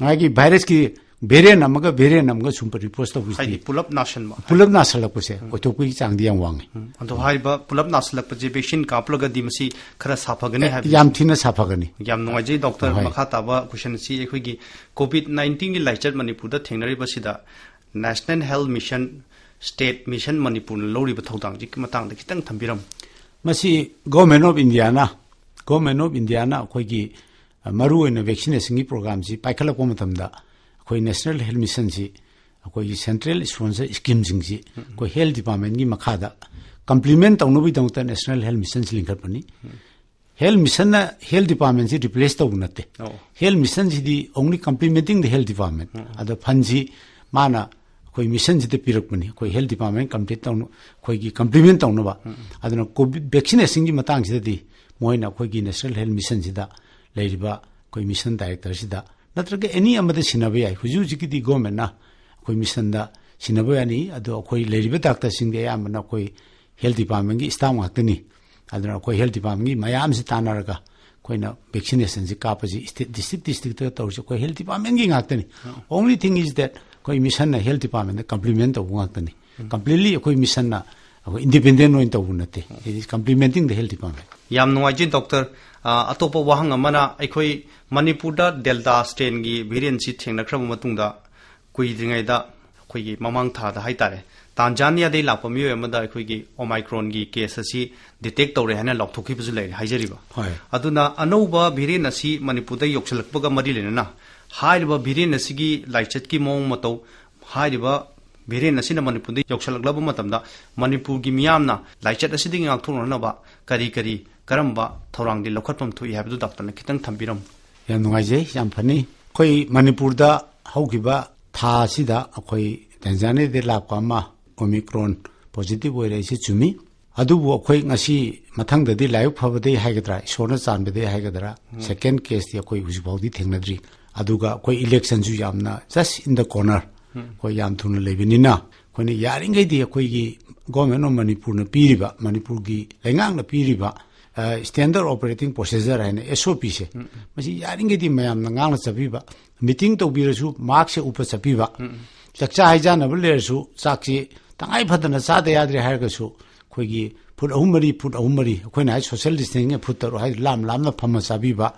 ꯃꯥꯒꯤ ꯚꯥꯏꯔꯁꯀꯤ ꯚꯦꯔꯤꯌꯦꯟ ꯑꯃꯒ ꯚꯦꯔꯤꯌꯦꯟ ꯑꯃꯒ ꯁꯨꯝ ꯔꯤꯄ꯭ꯔꯣꯁ ꯇꯧꯕꯁꯤꯗꯤ ꯍꯥꯏꯗꯤ ꯄꯨꯂꯞ ꯅꯥꯁꯟꯕ꯫ ꯄꯨꯂꯞ ꯅꯥꯁꯜꯂꯛꯄꯁꯦ ꯑꯣꯏꯊꯣꯛꯄꯒꯤ ꯆꯥꯡꯗꯤ ꯌꯥꯝ ꯋꯥꯡꯉꯤ꯫ ꯎꯝ꯫ ꯑꯗꯣ ꯍꯥꯏꯔꯤꯕ ꯄꯨꯂꯞ ꯅꯥꯁꯜꯂꯛꯄꯁꯦ ꯚꯦꯛꯁꯤꯟ ꯀꯥꯞꯂꯒꯗꯤ ꯃꯁꯤ ꯈꯔ ꯁꯥꯐꯒꯅꯤ ꯍꯥꯏꯕꯁꯤ꯫ ꯌꯥꯝ ꯊꯤꯅ ꯁꯥꯐꯒꯅꯤ꯫ ꯌꯥꯝ ꯅꯨꯡꯉꯥꯏꯖꯩ ꯗꯣꯛꯇꯔ꯫ ꯍꯣꯏ꯫ ꯃꯈꯥ ꯇꯥꯕ ꯀꯣꯏꯁꯟ ꯑꯁꯤ ꯑꯩꯈꯣꯏꯒꯤ ꯀꯣꯚꯤꯗ ꯅꯥꯏꯟꯇꯤꯟꯒꯤ ꯂꯥꯏꯆꯠ ꯃꯅꯤꯄꯨꯔꯗ ꯊꯦꯡꯅꯔꯤꯕꯁꯤꯗ national health mission, state mission ꯃꯅꯤꯄꯨꯔꯅ ꯂꯧꯔꯤꯕ ꯊꯧꯗꯥꯡꯁꯤ ꯃꯇꯥꯡꯗ ꯈꯤꯇꯪ ꯊꯝꯕꯤꯔꯝꯃꯨ꯫ ꯃꯁꯤ ꯒꯣꯔꯃꯦꯟ ꯑꯣꯐ ꯏꯟꯗꯤꯌꯥꯅ, ꯒꯣꯔꯃꯦꯟ ꯑꯣꯐ ꯏꯟꯗꯤꯌꯥꯅ ꯑꯩꯈꯣꯏꯒꯤ, ꯑ, ꯃꯔꯨꯑꯣꯏꯅ ꯚꯦꯛꯁꯤꯅꯦꯁꯟꯒꯤ ꯄ꯭ꯔꯣꯒ꯭ꯔꯥꯝꯁꯤ ꯄꯥꯏꯈꯠꯂꯛꯄ ꯃꯇꯝꯗ ꯑꯩꯈꯣꯏ ꯅꯦꯁꯅꯦꯜ ꯍꯦꯜꯊ ꯃꯤꯁꯟꯁꯤ ꯑꯩꯈꯣꯏꯒꯤ ꯁꯦꯟꯇ꯭ꯔꯦꯜ ꯏꯁꯄꯣꯟꯁꯔ ꯁ꯭ꯀꯤꯝꯁꯤꯡꯁꯤ ꯑꯩꯈꯣꯏ ꯍꯦꯜꯊ ꯗꯤꯄꯥꯔꯠꯃꯦꯟꯒꯤ ꯃꯈꯥꯗ ꯀꯝꯄ꯭ꯂꯤꯃꯦꯟ ꯇꯧꯅꯕꯒꯤꯗꯃꯛꯇ ꯅꯦꯁꯅꯦꯜ ꯍꯦꯜꯊ ꯃꯤꯁꯟꯁꯤ ꯂꯤꯡꯈꯠꯄꯅꯤ꯫ ꯍꯦꯜꯊ ꯃꯤꯁꯟꯅ ꯍꯦꯜꯊ ꯗꯤꯄꯥꯔꯠꯃꯦꯟꯁꯤ ꯔꯤꯄ꯭ꯂꯦꯁ ꯇꯧꯕ ꯅꯠꯇꯦ꯫ ꯑꯣ꯫ ꯍꯦꯜꯊ ꯃꯤꯁꯟꯁꯤꯗꯤ only complementing the health department꯫ ꯑꯗꯣ ꯐꯟꯁꯤ ꯃꯥꯅ ꯑꯩꯈꯣꯏ ꯃꯤꯁꯟꯁꯤꯗ ꯄꯤꯔꯛꯄꯅꯤ꯫ ꯑꯩꯈꯣꯏ ꯍꯦꯜꯊ ꯗꯤꯄꯥꯔꯠꯃꯦꯟ ꯀꯝꯄ꯭ꯂꯤꯠ ꯇꯧꯅ, ꯑꯩꯈꯣꯏꯒꯤ ꯀꯝꯄ꯭ꯂꯤꯃꯦꯟ ꯇꯧꯅꯕ꯫ ꯑꯗꯨꯅ ꯀꯣꯚꯤꯗ ꯚꯦꯛꯁꯤꯅꯦꯁꯟꯒꯤ ꯃꯇꯥꯡꯁꯤꯗꯗꯤ ꯃꯣꯏꯅ ꯑꯩꯈꯣꯏꯒꯤ ꯅꯦꯁꯅꯦꯜ ꯍꯦꯜꯊ ꯃꯤꯁꯟꯁꯤꯗ ꯂꯩꯔꯤꯕ ꯑꯩꯈꯣꯏ ꯃꯤꯁꯟ ꯗꯥꯏꯔꯦꯛꯇꯔꯁꯤꯗ ꯅꯠꯇ꯭ꯔꯒ ꯑꯦꯅꯤ ꯑꯃꯗ ꯁꯤꯟꯅꯕ ꯌꯥꯏ꯫ ꯍꯧꯖꯤꯛ ꯍꯧꯖꯤꯛꯀꯤꯗꯤ ꯒꯣꯔꯃꯦꯟꯅ ꯑꯩꯈꯣꯏ ꯃꯤꯁꯟꯗ ꯁꯤꯟꯅꯕ ꯌꯥꯅꯤ꯫ ꯑꯗꯣ ꯑꯩꯈꯣꯏ ꯂꯩꯔꯤꯕ ꯗꯥꯛꯇꯔꯁꯤꯡꯗꯤ ꯑꯌꯥꯝꯕꯅ ꯑꯩꯈꯣꯏ ꯍꯦꯜꯊ ꯗꯤꯄꯥꯔꯠꯃꯦꯟꯒꯤ ꯁ꯭ꯇꯥꯐ ꯉꯥꯛꯇꯅꯤ꯫ ꯑꯗꯨꯅ ꯑꯩꯈꯣꯏ ꯍꯦꯜꯊ ꯗꯤꯄꯥꯔꯠꯃꯦꯟꯒꯤ ꯃꯌꯥꯝꯁꯤ ꯇꯥꯟꯅꯔꯒ ꯑꯩꯈꯣꯏꯅ ꯚꯦꯛꯁꯤꯅꯦꯁꯟꯁꯤ ꯀꯥꯞꯄꯁꯤ ꯁ꯭ꯇꯦꯠ ꯗꯤꯁꯇ꯭ꯔꯤꯛ ꯗꯤꯁꯇ꯭ꯔꯤꯛꯇ ꯇꯧꯔꯤꯁꯤ ꯑꯩꯈꯣꯏ ꯍꯦꯜꯊ ꯗꯤꯄꯥꯔꯠꯃꯦꯟꯒꯤ ꯉꯥꯛꯇꯅꯤ꯫ Only thing is that ꯑꯩꯈꯣꯏ ꯃꯤꯁꯟꯅ ꯍꯦꯜꯊ ꯗꯤꯄꯥꯔꯠꯃꯦꯟꯗ ꯀꯝꯄ꯭ꯂꯤꯃꯦꯟ ꯇꯧꯕ ꯉꯥꯛꯇꯅꯤ꯫ Completely ꯑꯩꯈꯣꯏ ꯃꯤꯁꯟꯅ ꯑꯩꯈꯣꯏ ꯏꯟꯗꯤꯄꯦꯟꯗꯦꯟ ꯑꯣꯏꯅ ꯇꯧꯕ ꯅꯠꯇꯦ꯫ It is complementing the health department꯫ ꯌꯥꯝ ꯅꯨꯡꯉꯥꯏꯖꯩ ꯗꯣꯛꯇꯔ꯫ ꯑ, ꯑꯇꯣꯞꯄ ꯋꯥꯍꯪ ꯑꯃꯅ, ꯑꯩꯈꯣꯏ ꯃꯅꯤꯄꯨꯔꯗ ꯗꯦꯜꯇꯥ ꯁ꯭ꯇ꯭ꯔꯦꯟꯒꯤ ꯚꯦꯔꯤꯌꯦꯟꯁꯤ ꯊꯦꯡꯅꯈ꯭ꯔꯕ ꯃꯇꯨꯡꯗ ꯀꯨꯏꯗ꯭ꯔꯤꯉꯩꯗ ꯑꯩꯈꯣꯏꯒꯤ ꯃꯃꯥꯡ ꯊꯥꯗ ꯍꯥꯏꯇꯥꯔꯦ, ꯇꯥꯟꯖꯥꯅꯤꯌꯥꯗꯒꯤ ꯂꯥꯛꯄ ꯃꯤꯑꯣꯏ ꯑꯃꯗ ꯑꯩꯈꯣꯏꯒꯤ ꯑꯣꯃꯥꯏꯀ꯭ꯔꯣꯟꯒꯤ ꯀꯦꯁ ꯑꯁꯤ ꯗꯤꯇꯦꯛ ꯇꯧꯔꯦ ꯍꯥꯏꯅ ꯂꯥꯎꯊꯣꯛꯈꯤꯕꯁꯨ ꯂꯩꯔꯦ ꯍꯥꯏꯖꯔꯤꯕ꯫ ꯍꯣꯏ꯫ ꯑꯗꯨꯅ ꯑꯅꯧꯕ ꯚꯦꯔꯤꯌꯦꯟ ꯑꯁꯤ ꯃꯅꯤꯄꯨꯔꯗ ꯌꯧꯁꯤꯜꯂꯛꯄꯒ ꯃꯔꯤ ꯂꯩꯅꯅ ꯍꯥꯏꯔꯤꯕ ꯚꯦꯔꯤꯌꯦꯟ ꯑꯁꯤꯒꯤ ꯂꯥꯏꯆꯠꯀꯤ ꯃꯑꯣꯡ ꯃꯇꯧ, ꯍꯥꯏꯔꯤꯕ ꯚꯦꯔꯤꯌꯦꯟ ꯑꯁꯤꯅ ꯃꯅꯤꯄꯨꯔꯗ ꯌꯧꯁꯤꯜꯂꯛꯂꯕ ꯃꯇꯝꯗ ꯃꯅꯤꯄꯨꯔꯒꯤ ꯃꯤꯌꯥꯝꯅ ꯂꯥꯏꯆꯠ ꯑꯁꯤꯗꯒꯤ ꯉꯥꯛꯊꯣꯛꯅꯅꯕ ꯀꯔꯤ ꯀꯔꯤ, ꯀꯔꯝꯕ ꯊꯧꯔꯥꯡꯗꯤ ꯂꯧꯈꯠꯐꯝ ꯊꯣꯛꯏ ꯍꯥꯏꯕꯗꯨ ꯗꯥꯛꯇꯔꯅ ꯈꯤꯇꯪ ꯊꯝꯕꯤꯔꯝꯃꯨ꯫ ꯌꯥꯝ ꯅꯨꯡꯉꯥꯏꯖꯩ, ꯌꯥꯝ ꯐꯅꯤ꯫ ꯑꯩꯈꯣꯏ ꯃꯅꯤꯄꯨꯔꯗ ꯍꯧꯈꯤꯕ ꯊꯥ ꯑꯁꯤꯗ ꯑꯩꯈꯣꯏ ꯇꯥꯟꯖꯥꯅꯤꯌꯥꯗꯒꯤ ꯂꯥꯛꯄ ꯑꯃ ꯑꯣꯃꯤꯀ꯭ꯔꯣꯟ ꯄꯣꯖꯤꯇꯤꯚ ꯑꯣꯏꯔꯛꯏꯁꯤ ꯆꯨꯝꯃꯤ꯫ ꯑꯗꯨꯕꯨ ꯑꯩꯈꯣꯏ ꯉꯁꯤ ꯃꯊꯪꯗꯗꯤ ꯂꯥꯏꯕꯛ ꯐꯕꯗꯒꯤ ꯍꯥꯏꯒꯗ꯭ꯔꯥ, ꯏꯁꯣꯔꯅ ꯆꯥꯟꯕꯗꯒꯤ ꯍꯥꯏꯒꯗ꯭ꯔꯥ, ꯁꯦꯀꯦꯟ ꯀꯦꯁꯇꯤ ꯑꯩꯈꯣꯏ ꯍꯧꯖꯤꯛ ꯐꯥꯎꯗꯤ ꯊꯦꯡꯅꯗ꯭ꯔꯤ꯫ ꯑꯗꯨꯒ ꯑꯩꯈꯣꯏ ꯏꯂꯦꯛꯁꯟꯁꯨ ꯌꯥꯝꯅ just in the corner, ꯑꯩꯈꯣꯏ ꯌꯥꯝ ꯊꯨꯅ ꯂꯩꯕꯅꯤꯅ ꯑꯩꯈꯣꯏꯅ ꯌꯥꯔꯤꯈꯩꯗꯤ ꯑꯩꯈꯣꯏꯒꯤ ꯒꯣꯔꯃꯦꯟ ꯑꯣꯐ ꯃꯅꯤꯄꯨꯔꯅ ꯄꯤꯔꯤꯕ, ꯃꯅꯤꯄꯨꯔꯒꯤ ꯂꯩꯉꯥꯛꯅ ꯄꯤꯔꯤꯕ ꯁ꯭ꯇꯦꯟꯗꯔꯗ ꯑꯣꯄꯔꯦꯇꯤꯡ ꯄ꯭ꯔꯣꯁꯤꯖꯔ ꯍꯥꯏꯅ, ꯑꯦꯁ ꯑꯣ ꯄꯤꯁꯦ, ꯃꯁꯤ ꯌꯥꯔꯤꯈꯩꯗꯤ ꯃꯌꯥꯝꯅ ꯉꯥꯛꯅ ꯆꯠꯄꯤꯕ꯫ ꯃꯤꯇꯤꯡ ꯇꯧꯕꯤꯔꯁꯨ ꯃꯥꯛꯁꯁꯦ ꯎꯞꯄ ꯆꯠꯄꯤꯕ꯫ ꯆꯥꯛꯆꯥ ꯍꯩꯖꯥꯟꯅꯕ ꯂꯩꯔꯁꯨ ꯆꯥꯛꯁꯤ ꯇꯉꯥꯏ ꯐꯗꯅ ꯆꯥꯗ ꯌꯥꯗ꯭ꯔꯦ ꯍꯥꯏꯔꯒꯁꯨ ꯑꯩꯈꯣꯏꯒꯤ ꯐꯨꯠ ꯑꯍꯨꯝ ꯃꯔꯤ, ꯐꯨꯠ ꯑꯍꯨꯝ ꯃꯔꯤ, ꯑꯩꯈꯣꯏꯅ ꯍꯥꯏ ꯁꯣꯁꯤꯌꯦꯜ ꯗꯤꯁꯇꯦꯟꯁꯤꯡ ꯐꯨꯠ ꯇꯔꯨꯛ ꯍꯥꯏꯗꯨ ꯂꯥꯝ ꯂꯥꯝꯅ ꯐꯝꯃ ꯆꯥꯕꯤꯕ꯫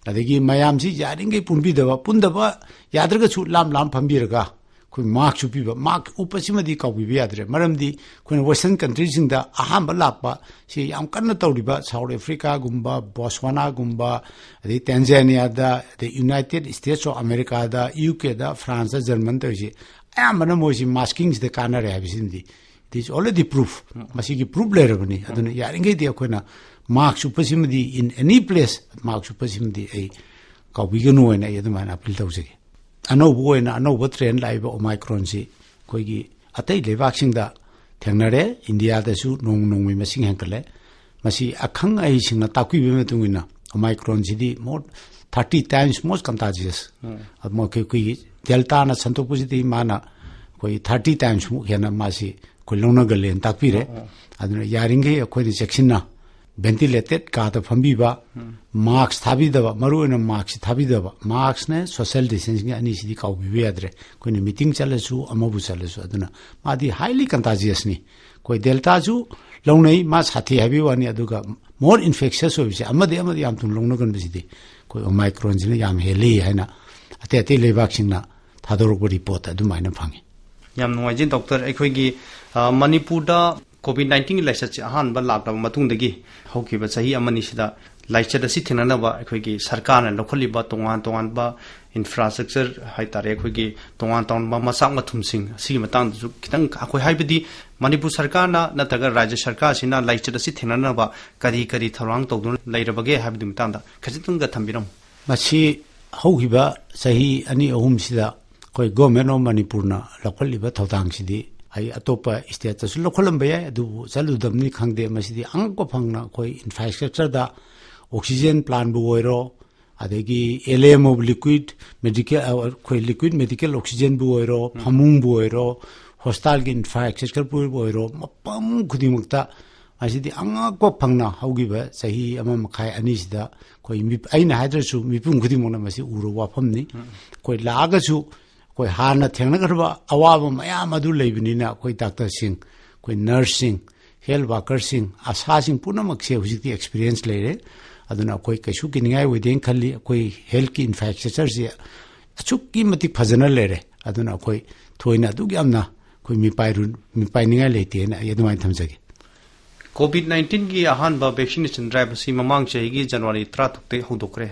ꯑꯗꯒꯤ ꯃꯌꯥꯝꯁꯤ ꯌꯥꯔꯤꯈꯩ ꯄꯨꯟꯕꯤꯗꯕ, ꯄꯨꯟꯗꯕ ꯌꯥꯗ꯭ꯔꯒꯁꯨ ꯂꯥꯝ ꯂꯥꯝ ꯐꯝꯕꯤꯔꯒ ꯑꯩꯈꯣꯏ ꯃꯥꯛꯁꯁꯨ ꯄꯤꯕ꯫ ꯃꯥꯛꯁ ꯎꯞꯄꯁꯤꯃꯗꯤ ꯀꯥꯎꯕꯤꯕ ꯌꯥꯗ꯭ꯔꯦ꯫ ꯃꯔꯝꯗꯤ ꯑꯩꯈꯣꯏꯅ ꯋꯦꯁꯇꯔꯟ ꯀꯟꯇ꯭ꯔꯤꯁꯤꯡꯗ ꯑꯍꯥꯟꯕ ꯂꯥꯛꯄ ꯁꯤ ꯌꯥꯝ ꯀꯟꯅ ꯇꯧꯔꯤꯕ ꯁꯥꯎꯠ ꯑꯐ꯭ꯔꯤꯀꯥꯒꯨꯝꯕ, ꯕꯣꯠꯁꯋꯥꯅꯥꯒꯨꯝꯕ, ꯑꯗꯩ ꯇꯦꯟꯖꯥꯅꯤꯌꯥꯗ, ꯑꯗꯩ ꯌꯨꯅꯥꯏꯇꯦꯗ ꯁ꯭ꯇꯦꯠꯁ ꯑꯣꯐ ꯑꯃꯦꯔꯤꯀꯥꯗ, ꯌꯨ ꯀꯦꯗ, ꯐ꯭ꯔꯥꯟꯁꯇ, ꯖꯔꯃꯟ ꯇꯧꯔꯤꯁꯤ ꯑꯌꯥꯝꯕꯅ ꯃꯣꯏꯁꯤ ꯃꯥꯁꯀꯤꯡꯁꯤꯗ ꯀꯥꯟꯅꯔꯦ ꯍꯥꯏꯕꯁꯤꯃꯗꯤ it is already proof꯫ ꯃꯁꯤꯒꯤ ꯄ꯭ꯔꯨꯐ ꯂꯩꯔꯕꯅꯤ꯫ ꯑꯗꯨꯅ ꯌꯥꯔꯤꯈꯩꯗꯤ ꯑꯩꯈꯣꯏꯅ ꯃꯥꯛꯁ ꯎꯞꯄꯁꯤꯃꯗꯤ, in any place ꯃꯥꯛꯁ ꯎꯞꯄꯁꯤꯃꯗꯤ ꯑꯩ ꯀꯥꯎꯕꯤꯒꯅꯨ ꯍꯥꯏꯅ ꯑꯩ ꯑꯗꯨꯃꯥꯏꯅ ꯑꯄꯤꯜ ꯇꯧꯖꯒꯦ꯫ ꯑꯅꯧꯕ ꯑꯣꯏꯅ ꯑꯅꯧꯕ ꯇ꯭ꯔꯦꯟ ꯂꯥꯛꯏꯕ ꯑꯣꯃꯥꯏꯀ꯭ꯔꯣꯟꯁꯤ ꯑꯩꯈꯣꯏꯒꯤ ꯑꯇꯩ ꯂꯩꯕꯥꯛꯁꯤꯡꯗ ꯊꯦꯡꯅꯔꯦ꯫ ꯏꯟꯗꯤꯌꯥꯗꯁꯨ ꯅꯣꯡ ꯅꯣꯡꯃꯒꯤ ꯃꯁꯤꯡ ꯍꯦꯟꯒꯠꯂꯦ꯫ ꯃꯁꯤ ꯑꯈꯪ ꯑꯍꯩꯁꯤꯡꯅ ꯇꯥꯛꯄꯤꯕꯒꯤ ꯃꯇꯨꯡ ꯏꯟꯅ ꯑꯣꯃꯥꯏꯀ꯭ꯔꯣꯟꯁꯤꯗꯤ more thirty times more contagious꯫ ꯑꯗꯨꯃꯛ ꯑꯩꯈꯣꯏꯒꯤ ꯗꯦꯜꯇꯥꯅ ꯁꯟꯗꯣꯛꯄꯁꯤꯗꯤ ꯃꯥꯅ ꯑꯩꯈꯣꯏ ꯊꯥꯔꯇꯤ ꯇꯥꯏꯝꯁꯃꯨꯛ ꯍꯦꯟꯅ ꯃꯥꯁꯤ ꯑꯩꯈꯣꯏ ꯂꯧꯅꯒꯜꯂꯦꯅ ꯇꯥꯛꯄꯤꯔꯦ꯫ ꯑꯗꯨꯅ ꯌꯥꯔꯤꯈꯩ ꯑꯩꯈꯣꯏꯅ ꯆꯦꯛꯁꯤꯟꯅ ꯚꯦꯟꯇꯤꯂꯦꯇꯦꯗ ꯀꯥꯗ ꯐꯝꯕꯤꯕ, ꯃꯥꯛꯁ ꯊꯥꯕꯤꯗꯕ, ꯃꯔꯨꯑꯣꯏꯅ ꯃꯥꯛꯁꯁꯤ ꯊꯥꯕꯤꯗꯕ, ꯃꯥꯛꯁꯅꯦ ꯁꯣꯁꯤꯌꯦꯜ ꯗꯤꯁꯇꯦꯟꯁꯤꯡ ꯑꯅꯤꯁꯤꯗꯤ ꯀꯥꯎꯕꯤꯕ ꯌꯥꯗ꯭ꯔꯦ꯫ ꯑꯩꯈꯣꯏꯅ ꯃꯤꯇꯤꯡ ꯆꯠꯂꯁꯨ ꯑꯃꯕꯨ ꯆꯠꯂꯁꯨ꯫ ꯑꯗꯨꯅ ꯃꯥꯗꯤ highly contagiousꯅꯤ꯫ ꯑꯩꯈꯣꯏ ꯗꯦꯜꯇꯥꯁꯨ ꯂꯧꯅꯩ, ꯃꯥ ꯁꯥꯊꯤ ꯍꯥꯏꯕꯒꯤ ꯋꯥꯅꯤ, ꯑꯗꯨꯒ more infectious ꯑꯣꯏꯕꯁꯦ, ꯑꯃꯗꯤ ꯑꯃꯗꯤ ꯌꯥꯝ ꯊꯨꯅ ꯂꯧꯅꯒꯟꯕꯁꯤꯗꯤ ꯑꯩꯈꯣꯏ ꯑꯣꯃꯥꯏꯀ꯭ꯔꯣꯟꯁꯤꯅ ꯌꯥꯝ ꯍꯦꯜꯂꯤ ꯍꯥꯏꯅ ꯑꯇꯩ ꯑꯇꯩ ꯂꯩꯕꯥꯛꯁꯤꯡꯅ ꯊꯥꯗꯣꯔꯛꯄ ꯔꯤꯄꯣꯔꯠꯇ ꯑꯗꯨꯃꯥꯏꯅ ꯐꯪꯉꯤ꯫ ꯌꯥꯝ ꯅꯨꯡꯉꯥꯏꯖꯩ ꯗꯣꯛꯇꯔ꯫ ꯑꯩꯈꯣꯏꯒꯤ, ꯑ, ꯃꯅꯤꯄꯨꯔꯗ ꯀꯣꯚꯤꯗ ꯅꯥꯏꯟꯇꯤꯟꯒꯤ ꯂꯥꯏꯆꯠꯁꯦ ꯑꯍꯥꯟꯕ ꯂꯥꯛꯂꯕ ꯃꯇꯨꯡꯗꯒꯤ ꯍꯧꯈꯤꯕ ꯆꯍꯤ ꯑꯃꯅꯤꯁꯤꯗ ꯂꯥꯏꯆꯠ ꯑꯁꯤ ꯊꯦꯡꯅꯅꯕ ꯑꯩꯈꯣꯏꯒꯤ ꯁꯔꯀꯥꯔꯅ ꯂꯧꯈꯠꯂꯤꯕ ꯇꯣꯉꯥꯟ ꯇꯣꯉꯥꯟꯕ ꯏꯟꯐ꯭ꯔꯥꯁ꯭ꯇ꯭ꯔꯛꯆꯔ ꯍꯥꯏꯇꯥꯔꯦ, ꯑꯩꯈꯣꯏꯒꯤ ꯇꯣꯉꯥꯟ ꯇꯣꯉꯥꯟꯕ ꯃꯆꯥꯛ ꯃꯊꯨꯝꯁꯤꯡ ꯑꯁꯤꯒꯤ ꯃꯇꯥꯡꯗꯁꯨ ꯈꯤꯇꯪ ꯑꯩꯈꯣꯏ, ꯍꯥꯏꯕꯗꯤ ꯃꯅꯤꯄꯨꯔ ꯁꯔꯀꯥꯔꯅ ꯅꯠꯇ꯭ꯔꯒ ꯔꯥꯖ꯭ꯌ ꯁꯔꯀꯥꯔꯁꯤꯅ ꯂꯥꯏꯆꯠ ꯑꯁꯤ ꯊꯦꯡꯅꯅꯕ ꯀꯔꯤ ꯀꯔꯤ ꯊꯧꯔꯥꯡ ꯇꯧꯗꯨꯅ ꯂꯩꯔꯕꯒꯦ ꯍꯥꯏꯕꯗꯨꯒꯤ ꯃꯇꯥꯡꯗ ꯈꯖꯤꯛꯇꯪꯒ ꯊꯝꯕꯤꯔꯝꯃꯨ꯫ ꯃꯁꯤ ꯍꯧꯈꯤꯕ ꯆꯍꯤ ꯑꯅꯤ ꯑꯍꯨꯝꯁꯤꯗ ꯑꯩꯈꯣꯏ Government of ꯃꯅꯤꯄꯨꯔꯅ ꯂꯧꯈꯠꯂꯤꯕ ꯊꯧꯗꯥꯡꯁꯤꯗꯤ ꯑꯩ ꯑꯇꯣꯞꯄ ꯁ꯭ꯇꯦꯠꯇꯁꯨ ꯂꯧꯈꯠꯂꯝꯕ ꯌꯥꯏ, ꯑꯗꯨꯕꯨ ꯆꯠꯂꯨꯗꯕꯅꯤ ꯈꯪꯗꯦ꯫ ꯃꯁꯤꯗꯤ ꯑꯉꯛꯄ ꯐꯪꯅ ꯑꯩꯈꯣꯏ ꯏꯟꯐ꯭ꯔꯥꯁ꯭ꯇ꯭ꯔꯛꯆꯔꯗ ꯑꯣꯛꯁꯤꯖꯦꯟ ꯄ꯭ꯂꯥꯟꯕꯨ ꯑꯣꯏꯔꯣ, ꯑꯗꯒꯤ L M of liquid medical, ꯑꯩꯈꯣꯏ ꯂꯤꯀ꯭ꯋꯤꯗ ꯃꯦꯗꯤꯀꯦꯜ ꯑꯣꯛꯁꯤꯖꯦꯟꯕꯨ ꯑꯣꯏꯔꯣ, ꯐꯃꯨꯡꯕꯨ ꯑꯣꯏꯔꯣ, ꯍꯣꯁꯄꯤꯇꯥꯜꯒꯤ ꯏꯟꯐ꯭ꯔꯥꯁ꯭ꯇ꯭ꯔꯛꯆꯔꯕꯨ ꯑꯣꯏꯔꯣ, ꯃꯐꯝ ꯈꯨꯗꯤꯡꯃꯛꯇ ꯃꯁꯤꯗꯤ ꯑꯉꯛꯄ ꯐꯪꯅ ꯍꯧꯈꯤꯕ ꯆꯍꯤ ꯑꯃ ꯃꯈꯥꯏ ꯑꯅꯤꯁꯤꯗ ꯑꯩꯈꯣꯏ ꯃꯤ-, ꯑꯩꯅ ꯍꯥꯏꯗ꯭ꯔꯁꯨ ꯃꯤꯄꯨꯝ ꯈꯨꯗꯤꯡꯃꯛꯅ ꯃꯁꯤ ꯎꯔꯕ ꯋꯥꯐꯝꯅꯤ꯫ ꯑꯩꯈꯣꯏ ꯂꯥꯛꯑꯒꯁꯨ ꯑꯩꯈꯣꯏ ꯍꯥꯟꯅ ꯊꯦꯡꯅꯈ꯭ꯔꯕ ꯑꯋꯥꯕ ꯃꯌꯥꯝ ꯑꯗꯨ ꯂꯩꯕꯅꯤꯅ ꯑꯩꯈꯣꯏ ꯗꯥꯛꯇꯔꯁꯤꯡ, ꯑꯩꯈꯣꯏ ꯅꯔꯁꯁꯤꯡ, ꯍꯦꯜꯊ ꯋꯥꯔꯀꯔꯁꯤꯡ, ꯑꯁꯥꯁꯤꯡ ꯄꯨꯝꯅꯃꯛꯁꯦ ꯍꯧꯖꯤꯛꯇꯤ ꯑꯦꯛꯁꯄꯤꯔꯤꯌꯦꯟꯁ ꯂꯩꯔꯦ꯫ ꯑꯗꯨꯅ ꯑꯩꯈꯣꯏ ꯀꯩꯁꯨ ꯀꯤꯅꯤꯡꯉꯥꯏ ꯑꯣꯏꯗꯦꯅ ꯈꯜꯂꯤ꯫ ꯑꯩꯈꯣꯏ ꯍꯦꯜꯊꯀꯤ ꯏꯟꯐ꯭ꯔꯥꯁ꯭ꯇ꯭ꯔꯛꯆꯔꯁꯦ ꯑꯁꯨꯛꯀꯤ ꯃꯇꯤꯛ ꯐꯖꯅ ꯂꯩꯔꯦ꯫ ꯑꯗꯨꯅ ꯑꯩꯈꯣꯏ ꯊꯣꯏꯅ ꯑꯗꯨꯛ ꯌꯥꯝꯅ ꯑꯩꯈꯣꯏ ꯃꯤꯄꯥꯏꯔꯨ-, ꯃꯤꯄꯥꯏꯅꯤꯡꯉꯥꯏ ꯂꯩꯇꯦꯅ ꯑꯩ ꯑꯗꯨꯃꯥꯏꯅ ꯊꯝꯖꯒꯦ꯫ ꯀꯣꯚꯤꯗ ꯅꯥꯏꯟꯇꯤꯟꯒꯤ ꯑꯍꯥꯟꯕ ꯚꯦꯛꯁꯤꯅꯦꯁꯟ ꯗ꯭ꯔꯥꯏꯚ ꯑꯁꯤ ꯃꯃꯥꯡ ꯆꯍꯤꯒꯤ ꯖꯅꯋꯥꯔꯤ ꯇꯔꯥꯇꯔꯨꯛꯇꯒꯤ ꯍꯧꯗꯣꯛꯈ꯭ꯔꯦ꯫